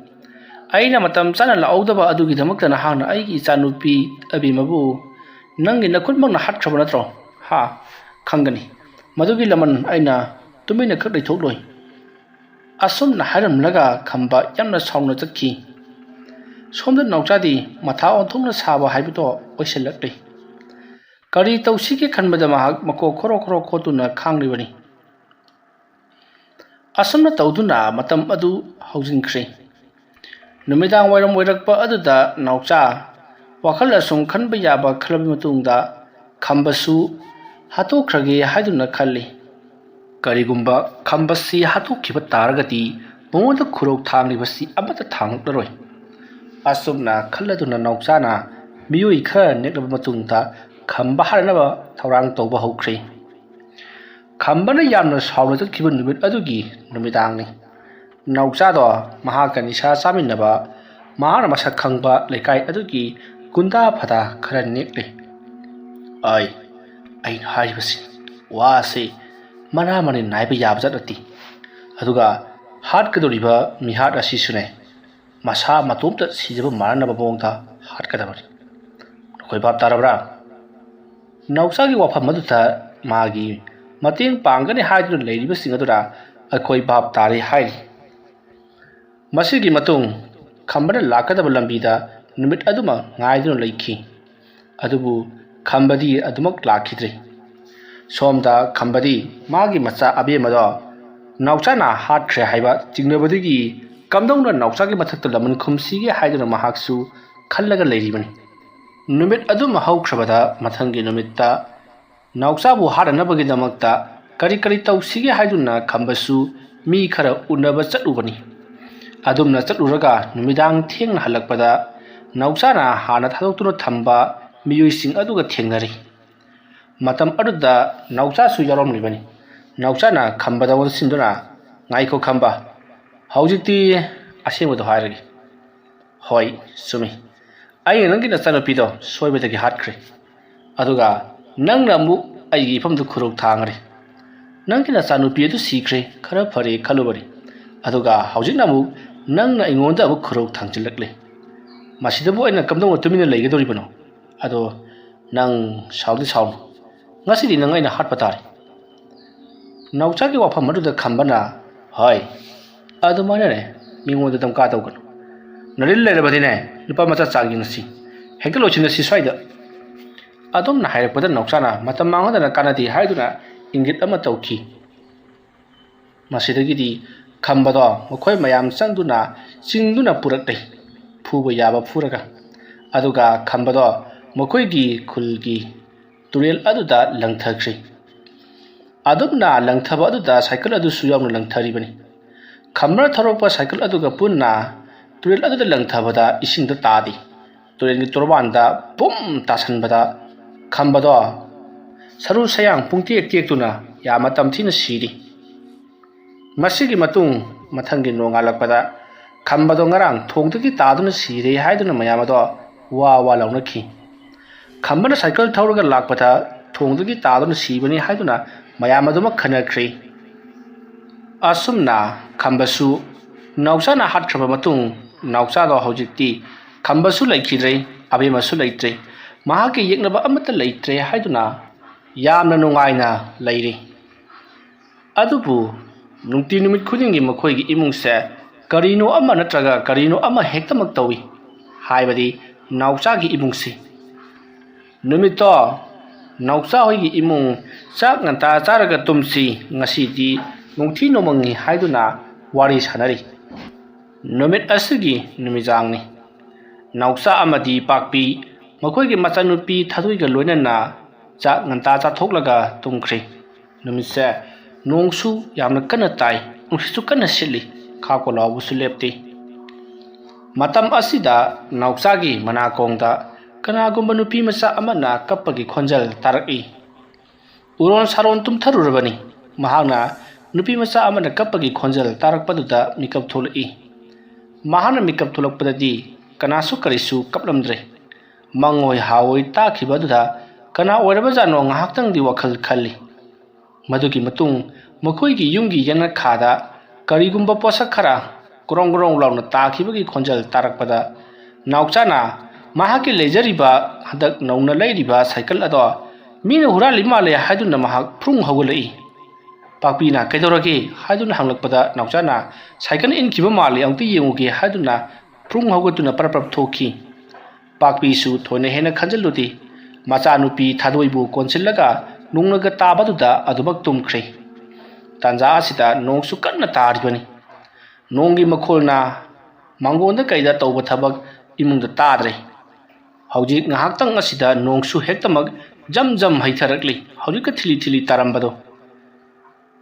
ꯑꯩꯅ ꯃꯇꯝ ꯆꯥꯅ ꯂꯥꯛꯍꯧꯗꯕ ꯑꯗꯨꯒꯤꯗꯃꯛꯇ ꯅꯍꯥꯛꯅ ꯑꯩꯒꯤ ꯏꯆꯥꯅꯨꯄꯤ ꯑꯕꯦꯝꯃꯕꯨ ꯅꯪꯒꯤ ꯅꯈꯨꯠꯃꯛꯅ ꯍꯥꯠꯈ꯭ꯔꯕ ꯅꯠꯇ꯭ꯔꯣ? ꯍꯥ? ꯈꯪꯒꯅꯤ꯫ ꯃꯗꯨꯒꯤ ꯂꯃꯟ ꯑꯩꯅ ꯇꯨꯃꯤꯟꯅ ꯈꯛ ꯂꯩꯊꯣꯛꯂꯣꯏ꯫" ꯑꯁꯨꯝꯅ ꯍꯥꯏꯔꯝꯂꯒ ꯈꯝꯕ ꯌꯥꯝꯅ ꯁꯥꯎꯅ ꯆꯠꯈꯤ꯫ ꯁꯣꯝꯗ ꯅꯥꯎꯆꯥꯗꯤ ꯃꯊꯥ ꯑꯣꯟꯊꯣꯛꯅ ꯁꯥꯕ ꯍꯥꯏꯕꯗꯣ ꯑꯣꯏꯁꯤꯜꯂꯛꯂꯤ꯫ ꯀꯔꯤ ꯇꯧꯁꯤꯒꯦ ꯈꯟꯕꯗ ꯃꯍꯥꯛ ꯃꯀꯣꯛ ꯈꯣꯔꯣ ꯈꯣꯔꯣ ꯈꯣꯠꯇꯨꯅ ꯈꯥꯡꯂꯤꯕꯅꯤ꯫ ꯑꯁꯨꯝꯅ ꯇꯧꯗꯨꯅ ꯃꯇꯝ ꯑꯗꯨ ꯍꯧꯖꯤꯟꯈ꯭ꯔꯦ꯫ ꯅꯨꯃꯤꯗꯥꯡ ꯋꯥꯏꯔꯝ ꯑꯣꯏꯔꯛꯄ ꯑꯗꯨꯗ ꯅꯥꯎꯆꯥ ꯋꯥꯈꯜ ꯑꯁꯨꯝ ꯈꯟꯕ ꯌꯥꯕ ꯈꯜꯂꯕ ꯃꯇꯨꯡꯗ ꯈꯝꯕꯁꯨ ꯍꯥꯠꯇꯣꯛꯈ꯭ꯔꯒꯦ ꯍꯥꯏꯗꯨꯅ ꯈꯜꯂꯤ꯫ ꯀꯔꯤꯒꯨꯝꯕ ꯈꯝꯕꯁꯤ ꯍꯥꯠꯇꯣꯛꯈꯤꯕ ꯇꯥꯔꯒꯗꯤ ꯃꯉꯣꯟꯗ ꯈꯨꯔꯧ ꯊꯥꯡꯂꯤꯕꯁꯤ ꯑꯃꯠꯇ ꯊꯥꯡꯂꯛꯂꯔꯣꯏ꯫ ꯑꯁꯨꯝꯅ ꯈꯜꯂꯗꯨꯅ ꯅꯥꯎꯆꯥꯅ ꯃꯤꯑꯣꯏ ꯈꯔ ꯅꯦꯛꯂꯕ ꯃꯇꯨꯡꯗ ꯈꯝꯕ ꯍꯥꯠꯅꯅꯕ ꯊꯧꯔꯥꯡ ꯇꯧꯕ ꯍꯧꯈ꯭ꯔꯦ꯫ ꯈꯝꯕꯅ ꯌꯥꯝꯅ ꯁꯥꯎꯅ ꯆꯠꯈꯤꯕ ꯅꯨꯃꯤꯠ ꯑꯗꯨꯒꯤ ꯅꯨꯃꯤꯗꯥꯡꯅꯤ꯫ ꯅꯥꯎꯆꯥꯗꯣ ꯃꯍꯥꯛꯀ ꯅꯤꯁꯥ ꯆꯥꯃꯤꯟꯅꯕ ꯃꯍꯥꯛꯅ ꯃꯁꯛ ꯈꯪꯕ ꯂꯩꯀꯥꯏ ꯑꯗꯨꯒꯤ ꯒꯨꯟꯗꯥ ꯐꯗꯥ ꯈꯔ ꯅꯦꯛꯂꯦ꯫ ꯑꯩ, ꯑꯩꯅ ꯍꯥꯏꯔꯤꯕꯁꯤ, ꯋꯥ ꯑꯁꯤ ꯃꯅꯥ ꯃꯅꯤꯟ ꯅꯥꯏꯕ ꯌꯥꯕ ꯖꯥꯠ ꯅꯠꯇꯦ꯫ ꯑꯗꯨꯒ ꯍꯥꯠꯀꯗꯧꯔꯤꯕ ꯃꯤꯍꯥꯠ ꯑꯁꯤꯁꯨꯅꯦ, ꯃꯁꯥ ꯃꯇꯣꯝꯇ ꯁꯤꯖꯕ ꯃꯥꯟꯅꯅꯕ ꯃꯑꯣꯡꯗ ꯍꯥꯠꯀꯗꯕꯅꯤ꯫ ꯅꯈꯣꯏ ꯚꯥꯞ ꯇꯥꯔꯕ꯭ꯔꯥ? ꯅꯥꯎꯆꯥꯒꯤ ꯋꯥꯐꯝ ꯑꯗꯨꯗ ꯃꯥꯒꯤ ꯃꯇꯦꯡ ꯄꯥꯡꯒꯅꯤ ꯍꯥꯏꯗꯨꯅ ꯂꯩꯔꯤꯕꯁꯤꯡ ꯑꯗꯨꯅ ꯑꯩꯈꯣꯏ ꯚꯥꯞ ꯇꯥꯔꯦ ꯍꯥꯏꯔꯤ꯫ ꯃꯁꯤꯒꯤ ꯃꯇꯨꯡ ꯈꯝꯕꯅ ꯂꯥꯛꯀꯗꯕ ꯂꯝꯕꯤꯗ ꯅꯨꯃꯤꯠ ꯑꯗꯨꯃ ꯉꯥꯏꯗꯨꯅ ꯂꯩꯈꯤ꯫ ꯑꯗꯨꯕꯨ ꯈꯝꯕꯗꯤ ꯑꯗꯨꯃꯛ ꯂꯥꯛꯈꯤꯗ꯭ꯔꯦ꯫ ꯁꯣꯝꯗ ꯈꯝꯕꯗꯤ ꯃꯥꯒꯤ ꯃꯆꯥ ꯑꯕꯦꯝꯃꯗꯣ ꯅꯥꯎꯆꯥꯅ ꯍꯥꯠꯈ꯭ꯔꯦ ꯍꯥꯏꯕ ꯆꯤꯡꯅꯕꯗꯒꯤ ꯀꯝꯗꯧꯅ ꯅꯥꯎꯆꯥꯒꯤ ꯃꯊꯛꯇ ꯂꯃꯟ ꯈꯨꯝꯁꯤꯒꯦ ꯍꯥꯏꯗꯨꯅ ꯃꯍꯥꯛꯁꯨ ꯈꯜꯂꯒ ꯂꯩꯔꯤꯕꯅꯤ꯫ ꯅꯨꯃꯤꯠ ꯑꯗꯨꯃ ꯍꯧꯈ꯭ꯔꯕꯗ ꯃꯊꯪꯒꯤ ꯅꯨꯃꯤꯠꯇ ꯅꯥꯎꯆꯥꯕꯨ ꯍꯥꯠꯅꯅꯕꯒꯤꯗꯃꯛꯇ ꯀꯔꯤ ꯀꯔꯤ ꯇꯧꯁꯤꯒꯦ ꯍꯥꯏꯗꯨꯅ ꯈꯝꯕꯁꯨ ꯃꯤ ꯈꯔ ꯎꯅꯕ ꯆꯠꯂꯨꯕꯅꯤ꯫ ꯑꯗꯨꯝꯅ ꯆꯠꯂꯨꯔꯒ ꯅꯨꯃꯤꯗꯥꯡ ꯊꯦꯡꯅ ꯍꯜꯂꯛꯄꯗ ꯅꯥꯎꯆꯥꯅ ꯍꯥꯟꯅ ꯊꯥꯗꯣꯛꯇꯨꯅ ꯊꯝꯕ ꯃꯤꯑꯣꯏꯁꯤꯡ ꯑꯗꯨꯒ ꯊꯦꯡꯅꯔꯤ꯫ ꯃꯇꯝ ꯑꯗꯨꯗ ꯅꯥꯎꯆꯥꯁꯨ ꯌꯥꯎꯔꯝꯂꯤꯕꯅꯤ꯫ ꯅꯥꯎꯆꯥꯅ ꯈꯝꯕꯗ ꯑꯣꯟꯁꯤꯟꯗꯨꯅ, "ꯉꯥꯏꯈꯣ ꯈꯝꯕ, ꯍꯧꯖꯤꯛꯇꯤ ꯑꯁꯦꯡꯕꯗꯣ ꯍꯥꯏꯔꯒꯦ꯫ ꯍꯣꯏ, ꯆꯨꯝꯃꯤ꯫ ꯑꯩꯅ ꯅꯪꯒꯤ ꯅꯆꯥꯅꯨꯄꯤꯗꯣ ꯁꯣꯏꯕꯗꯒꯤ ꯍꯥꯠꯈ꯭ꯔꯦ꯫ ꯑꯗꯨꯒ ꯅꯪꯅ ꯑꯃꯨꯛ ꯑꯩꯒꯤ ꯏꯐꯝꯗ ꯈꯨꯔꯧ ꯊꯥꯡꯈ꯭ꯔꯦ꯫ ꯅꯪꯒꯤ ꯅꯆꯥꯅꯨꯄꯤ ꯑꯗꯨ ꯁꯤꯈ꯭ꯔꯦ, ꯈꯔ ꯐꯔꯦ ꯈꯜꯂꯨꯕꯅꯤ꯫ ꯑꯗꯨꯒ ꯍꯧꯖꯤꯛꯅ ꯑꯃꯨꯛ ꯅꯪꯅ ꯑꯩꯉꯣꯟꯗ ꯑꯃꯨꯛ ꯈꯨꯔꯧ ꯊꯥꯡꯖꯤꯜꯂꯛꯂꯦ꯫ ꯃꯁꯤꯗꯕꯨ ꯑꯩꯅ ꯀꯝꯗꯧꯅ ꯇꯨꯃꯤꯟꯅ ꯂꯩꯒꯗꯧꯔꯤꯕꯅꯣ? ꯑꯗꯣ ꯅꯪ ꯁꯥꯎꯗꯤ ꯁꯥꯎꯅꯨ꯫ ꯉꯁꯤꯗꯤ ꯅꯪ ꯑꯩꯅ ꯍꯥꯠꯄ ꯇꯥꯔꯦ꯫ ꯅꯥꯎꯆꯥꯒꯤ ꯋꯥꯐꯝ ꯑꯗꯨꯗ ꯈꯝꯕꯅ, "ꯍꯣꯏ, ꯑꯗꯨꯃꯥꯏꯅꯅꯦ, ꯃꯤꯉꯣꯟꯗ ꯗꯝꯀꯥ ꯇꯧꯒꯅꯨ꯫ ꯅꯔꯤꯜ ꯂꯩꯔꯕꯗꯤꯅꯦ, ꯅꯨꯄꯥ ꯃꯆꯥ ꯆꯥꯡ ꯌꯦꯡꯅꯁꯤ꯫ ꯍꯦꯛꯇ ꯂꯣꯏꯁꯤꯟꯅꯁꯤ ꯁ꯭ꯋꯥꯏꯗ"꯫ ꯑꯗꯨꯝꯅ ꯍꯥꯏꯔꯛꯄꯗ ꯅꯥꯎꯆꯥꯅ ꯃꯇꯝ ꯃꯥꯡꯍꯟꯗꯅ ꯀꯥꯟꯅꯗꯦ ꯍꯥꯏꯗꯨꯅ ꯏꯪꯒꯤꯠ ꯑꯃ ꯇꯧꯈꯤ꯫ ꯃꯁꯤꯗꯒꯤꯗꯤ ꯈꯝꯕꯗꯣ ꯃꯈꯣꯏ ꯃꯌꯥꯝ ꯆꯪꯗꯨꯅ ꯆꯤꯡꯗꯨꯅ ꯄꯨꯔꯛꯂꯦ, ꯐꯨꯕ ꯌꯥꯕ ꯐꯨꯔꯒ꯫ ꯑꯗꯨꯒ ꯈꯝꯕꯗꯣ ꯃꯈꯣꯏꯒꯤ ꯈꯨꯜꯒꯤ ꯇꯨꯔꯦꯜ ꯑꯗꯨꯗ ꯂꯪꯊꯈ꯭ꯔꯦ꯫ ꯑꯗꯨꯝꯅ ꯂꯪꯊꯕ ꯑꯗꯨꯗ ꯁꯥꯏꯀꯜ ꯑꯗꯨꯁꯨ ꯌꯥꯎꯅ ꯂꯪꯊꯔꯤꯕꯅꯤ꯫ ꯈꯝꯕꯅ ꯊꯧꯔꯛꯄ ꯁꯥꯏꯀꯜ ꯑꯗꯨꯒ ꯄꯨꯟꯅ ꯇꯨꯔꯦꯜ ꯑꯗꯨꯗ ꯂꯪꯊꯕꯗ ꯏꯁꯤꯡꯗ ꯇꯥꯗꯦ꯫ ꯇꯨꯔꯦꯜꯒꯤ ꯇꯣꯔꯕꯥꯟꯗ ꯄꯨꯝ ꯇꯥꯁꯟꯕꯗ ꯈꯝꯕꯗꯣ ꯁꯔꯨ ꯁꯌꯥꯡ ꯄꯨꯡꯇꯦꯛ ꯇꯦꯛꯇꯨꯅ ꯌꯥꯝꯅ ꯇꯝꯊꯤꯅ ꯁꯤꯔꯤ꯫ ꯃꯁꯤꯒꯤ ꯃꯇꯨꯡ ꯃꯊꯪꯒꯤ ꯅꯣꯡꯉꯥꯜꯂꯛꯄꯗ ꯈꯝꯕꯗꯣ ꯉꯔꯥꯡ ꯊꯣꯡꯗꯒꯤ ꯇꯥꯗꯨꯅ ꯁꯤꯔꯦ ꯍꯥꯏꯗꯨꯅ ꯃꯌꯥꯝ ꯑꯗꯣ ꯋꯥ ꯋꯥ ꯂꯥꯎꯅꯈꯤ꯫ ꯈꯝꯕꯅ ꯁꯥꯏꯀꯜ ꯊꯧꯔꯒ ꯂꯥꯛꯄꯗ ꯊꯣꯡꯗꯒꯤ ꯇꯥꯗꯨꯅ ꯁꯤꯕꯅꯤ ꯍꯥꯏꯗꯨꯅ ꯃꯌꯥꯝ ꯑꯗꯨꯃꯛ ꯈꯟꯅꯈ꯭ꯔꯦ꯫ ꯑꯁꯨꯝꯅ ꯈꯝꯕꯁꯨ ꯅꯥꯎꯆꯥꯅ ꯍꯥꯠꯈ꯭ꯔꯕ ꯃꯇꯨꯡ, ꯅꯥꯎꯆꯥꯗꯣ ꯍꯧꯖꯤꯛꯇꯤ ꯈꯝꯕꯁꯨ ꯂꯩꯈꯤꯗ꯭ꯔꯦ, ꯑꯕꯦꯝꯃꯁꯨ ꯂꯩꯇ꯭ꯔꯦ, ꯃꯍꯥꯛꯀꯤ ꯌꯦꯛꯅꯕ ꯑꯃꯠꯇ ꯂꯩꯇ꯭ꯔꯦ ꯍꯥꯏꯗꯨꯅ ꯌꯥꯝꯅ ꯅꯨꯡꯉꯥꯏꯅ ꯂꯩꯔꯤ꯫ ꯑꯗꯨꯕꯨ ꯅꯨꯡꯇꯤ ꯅꯨꯃꯤꯠ ꯈꯨꯗꯤꯡꯒꯤ ꯃꯈꯣꯏꯒꯤ ꯏꯃꯨꯡꯁꯦ ꯀꯔꯤꯅꯣ ꯑꯃ ꯅꯠꯇ꯭ꯔꯒ ꯀꯔꯤꯅꯣ ꯑꯃ ꯍꯦꯛꯇꯃꯛ ꯇꯧꯏ, ꯍꯥꯏꯕꯗꯤ ꯅꯥꯎꯆꯥꯒꯤ ꯏꯃꯨꯡꯁꯤ꯫ ꯅꯨꯃꯤꯠꯇꯣ ꯅꯥꯎꯆꯥ ꯍꯣꯏꯒꯤ ꯏꯃꯨꯡ ꯆꯥꯛ ꯉꯟꯇꯥ ꯆꯥꯔꯒ ꯇꯨꯝꯁꯤ, ꯉꯁꯤꯗꯤ ꯅꯣꯡꯊꯤ ꯅꯣꯡꯃꯪꯉꯤ ꯍꯥꯏꯗꯨꯅ ꯋꯥꯔꯤ ꯁꯥꯟꯅꯔꯤ꯫ ꯅꯨꯃꯤꯠ ꯑꯁꯤꯒꯤ ꯅꯨꯃꯤꯗꯥꯡꯅꯤ꯫ ꯅꯥꯎꯆꯥ ꯑꯃꯗꯤ ꯄꯥꯛꯄꯤ ꯃꯈꯣꯏꯒꯤ ꯃꯆꯥꯅꯨꯄꯤ ꯊꯥꯗꯣꯏꯒ ꯂꯣꯏꯅꯅ ꯆꯥꯛ ꯉꯟꯇꯥ ꯆꯥꯊꯣꯛꯂꯒ ꯇꯨꯝꯈ꯭ꯔꯦ꯫ ꯅꯨꯃꯤꯠꯁꯦ ꯅꯣꯡꯁꯨ ꯌꯥꯝꯅ ꯀꯟꯅ ꯇꯥꯏ, ꯅꯨꯡꯁꯤꯠꯁꯨ ꯀꯟꯅ ꯁꯤꯠꯂꯤ, ꯈꯥꯛꯄ ꯂꯥꯎꯕꯁꯨ ꯂꯦꯞꯇꯦ꯫ ꯃꯇꯝ ꯑꯁꯤꯗ ꯅꯥꯎꯆꯥꯒꯤ ꯃꯅꯥꯀꯣꯡꯗ ꯀꯅꯥꯒꯨꯝꯕ ꯅꯨꯄꯤ ꯃꯆꯥ ꯑꯃꯅ ꯀꯞꯄꯒꯤ ꯈꯣꯟꯖꯦꯜ ꯇꯥꯔꯛꯏ꯫ ꯎꯔꯣꯟ ꯁꯥꯔꯣꯟ ꯇꯨꯝꯊꯔꯨꯔꯕꯅꯤ꯫ ꯃꯍꯥꯛꯅ ꯅꯨꯄꯤ ꯃꯆꯥ ꯑꯃꯅ ꯀꯞꯄꯒꯤ ꯈꯣꯟꯖꯦꯜ ꯇꯥꯔꯛꯄꯗꯨꯗ ꯃꯤꯀꯞ ꯊꯣꯛꯂꯛꯏ꯫ ꯃꯍꯥꯛꯅ ꯃꯤꯀꯞ ꯊꯣꯛꯂꯛꯄꯗꯗꯤ ꯀꯅꯥꯁꯨ ꯀꯔꯤꯁꯨ ꯀꯞꯂꯝꯗ꯭ꯔꯦ꯫ ꯃꯪꯑꯣꯏ ꯍꯥꯑꯣꯏ ꯇꯥꯈꯤꯕ ꯑꯗꯨꯗ ꯀꯅꯥ ꯑꯣꯏꯔꯕꯖꯥꯠꯅꯣ ꯉꯥꯏꯍꯥꯛꯇꯪꯗꯤ ꯋꯥꯈꯜ ꯈꯜꯂꯤ꯫ ꯃꯗꯨꯒꯤ ꯃꯇꯨꯡ ꯃꯈꯣꯏꯒꯤ ꯌꯨꯝꯒꯤ ꯌꯦꯅꯈꯥꯗ ꯀꯔꯤꯒꯨꯝꯕ ꯄꯣꯠꯁꯛ ꯈꯔ ꯒ꯭ꯔꯣꯡ ꯒ꯭ꯔꯣꯡ ꯂꯥꯎꯅ ꯇꯥꯈꯤꯕꯒꯤ ꯈꯣꯟꯖꯦꯜ ꯇꯥꯔꯛꯄꯗ ꯅꯥꯎꯆꯥꯅ ꯃꯍꯥꯛꯀꯤ ꯂꯩꯖꯔꯤꯕ ꯍꯟꯗꯛ ꯅꯧꯅ ꯂꯩꯔꯤꯕ ꯁꯥꯏꯀꯜ ꯑꯗꯣ ꯃꯤꯅ ꯍꯨꯔꯥꯜꯂꯤ ꯃꯥꯜꯂꯦ ꯍꯥꯏꯗꯨꯅ ꯃꯍꯥꯛ ꯐ꯭ꯔꯨꯡ ꯍꯧꯒꯠꯂꯛꯏ꯫ "ꯄꯥꯛꯄꯤꯅ ꯀꯩꯗꯧꯔꯒꯦ?" ꯍꯥꯏꯗꯨꯅ ꯍꯪꯂꯛꯄꯗ ꯅꯥꯎꯆꯥꯅ "ꯁꯥꯏꯀꯜ ꯏꯟꯈꯤꯕ ꯃꯥꯜꯂꯦ, ꯑꯃꯨꯛꯇ ꯌꯦꯡꯉꯨꯒꯦ" ꯍꯥꯏꯗꯨꯅ ꯐ꯭ꯔꯨꯡ ꯍꯧꯒꯠꯇꯨꯅ ꯄꯔꯞ ꯄꯔꯞ ꯊꯣꯛꯈꯤ꯫ ꯄꯥꯛꯄꯤꯁꯨ ꯊꯣꯏꯅ ꯍꯦꯟꯅ ꯈꯟꯖꯤꯜꯂꯨꯗꯦ꯫ ꯃꯆꯥꯅꯨꯄꯤ ꯊꯥꯗꯣꯏꯕꯨ ꯀꯣꯟꯁꯤꯜꯂꯒ ꯅꯣꯡꯅꯒ ꯇꯥꯕꯗꯨꯗ ꯑꯗꯨꯃꯛ ꯇꯨꯝꯈ꯭ꯔꯦ꯫ ꯇꯥꯟꯖꯥ ꯑꯁꯤꯗ ꯅꯣꯡꯁꯨ ꯀꯟꯅ ꯇꯥꯔꯤꯕꯅꯤ꯫ ꯅꯣꯡꯒꯤ ꯃꯈꯣꯜꯅ ꯃꯥꯡꯒꯣꯟꯗ ꯀꯩꯗ ꯇꯧꯕ ꯊꯕꯛ ꯏꯃꯨꯡꯗ ꯇꯥꯗ꯭ꯔꯦ꯫ ꯍꯧꯖꯤꯛ ꯉꯥꯏꯍꯥꯛꯇꯪ ꯑꯁꯤꯗ ꯅꯣꯡꯁꯨ ꯍꯦꯛꯇꯃꯛ ꯖꯝ ꯖꯝ ꯍꯩꯊꯔꯛꯂꯤ꯫ ꯍꯧꯖꯤꯛꯀ ꯊꯤꯂꯤ ꯊꯤꯂꯤ ꯇꯥꯔꯝꯕꯗꯣ꯫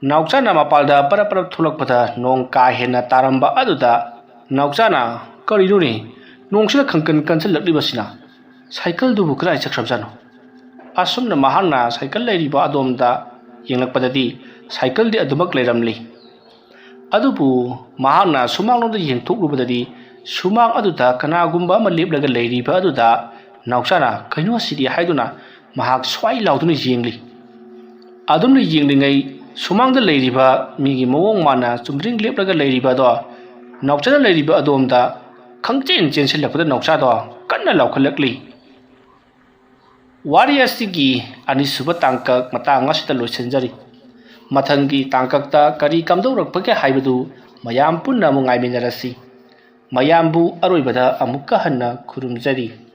ꯅꯥꯎꯆꯥꯅ ꯃꯄꯥꯜꯗ ꯄꯔꯞ ꯄꯔꯞ ꯊꯣꯛꯂꯛꯄꯗ ꯅꯣꯡ ꯀꯥ ꯍꯦꯟꯅ ꯇꯥꯔꯝꯕ ꯑꯗꯨꯗ ꯅꯥꯎꯆꯥꯅ, "ꯀꯔꯤꯅꯣꯅꯦ ꯅꯣꯡꯁꯤꯅ ꯈꯪꯀꯟ ꯀꯟꯁꯤꯜꯂꯛꯂꯤꯕꯁꯤꯅ? ꯁꯥꯏꯀꯜꯗꯨꯕꯨ ꯀꯗꯥꯏ ꯆꯠꯈ꯭ꯔꯕꯖꯥꯠꯅꯣ?" ꯑꯁꯨꯝꯅ ꯃꯍꯥꯛꯅ ꯁꯥꯏꯀꯜ ꯂꯩꯔꯤꯕ ꯑꯗꯣꯝꯗ ꯌꯦꯡꯂꯛꯄꯗꯗꯤ ꯁꯥꯏꯀꯜꯗꯤ ꯑꯗꯨꯃꯛ ꯂꯩꯔꯝꯂꯤ꯫ ꯑꯗꯨꯕꯨ ꯃꯍꯥꯛꯅ ꯁꯨꯃꯥꯡꯂꯣꯝꯗ ꯌꯦꯡꯊꯣꯛꯂꯨꯕꯗꯗꯤ ꯁꯨꯃꯥꯡ ꯑꯗꯨꯗ ꯀꯅꯥꯒꯨꯝꯕ ꯑꯃ ꯂꯦꯞꯂꯒ ꯂꯩꯔꯤꯕ ꯑꯗꯨꯗ ꯅꯥꯎꯆꯥꯅ "ꯀꯩꯅꯣ ꯑꯁꯤꯗꯤ?" ꯍꯥꯏꯗꯨꯅ ꯃꯍꯥꯛ ꯁ꯭ꯋꯥꯏ ꯂꯥꯎꯗꯨꯅ ꯌꯦꯡꯂꯤ꯫ ꯑꯗꯨꯝꯅ ꯌꯦꯡꯂꯤꯉꯩ ꯁꯨꯃꯥꯡꯗ ꯂꯩꯔꯤꯕ ꯃꯤꯒꯤ ꯃꯑꯣꯡ ꯃꯥꯟꯅ ꯆꯨꯝꯗ꯭ꯔꯤꯡ ꯂꯦꯞꯂꯒ ꯂꯩꯔꯤꯕ ꯑꯗꯣ ꯅꯥꯎꯆꯥꯅ ꯂꯩꯔꯤꯕ ꯑꯗꯣꯝꯗ ꯈꯪꯆꯦꯟ ꯆꯦꯟꯁꯤꯜꯂꯛꯄꯗ ꯅꯥꯎꯆꯥꯗꯣ ꯀꯟꯅ ꯂꯥꯎꯈꯠꯂꯛꯂꯤ꯫ ꯋꯥꯔꯤ ꯑꯁꯤꯒꯤ ꯑꯅꯤꯁꯨꯕ ꯇꯥꯡꯀꯛ ꯃꯇꯥꯡ ꯑꯁꯤꯗ ꯂꯣꯏꯁꯤꯟꯖꯔꯤ꯫ ꯃꯊꯪꯒꯤ ꯇꯥꯡꯀꯛꯇ ꯀꯔꯤ ꯀꯝꯗꯧꯔꯛꯄꯒꯦ ꯍꯥꯏꯕꯗꯨ ꯃꯌꯥꯝ ꯄꯨꯟꯅ ꯑꯃꯨꯛ ꯉꯥꯏꯃꯤꯟꯅꯔꯁꯤ꯫ ꯃꯌꯥꯝꯕꯨ ꯑꯔꯣꯏꯕꯗ ꯑꯃꯨꯛꯀ ꯍꯟꯅ ꯈꯨꯔꯨꯝꯖꯔꯤ꯫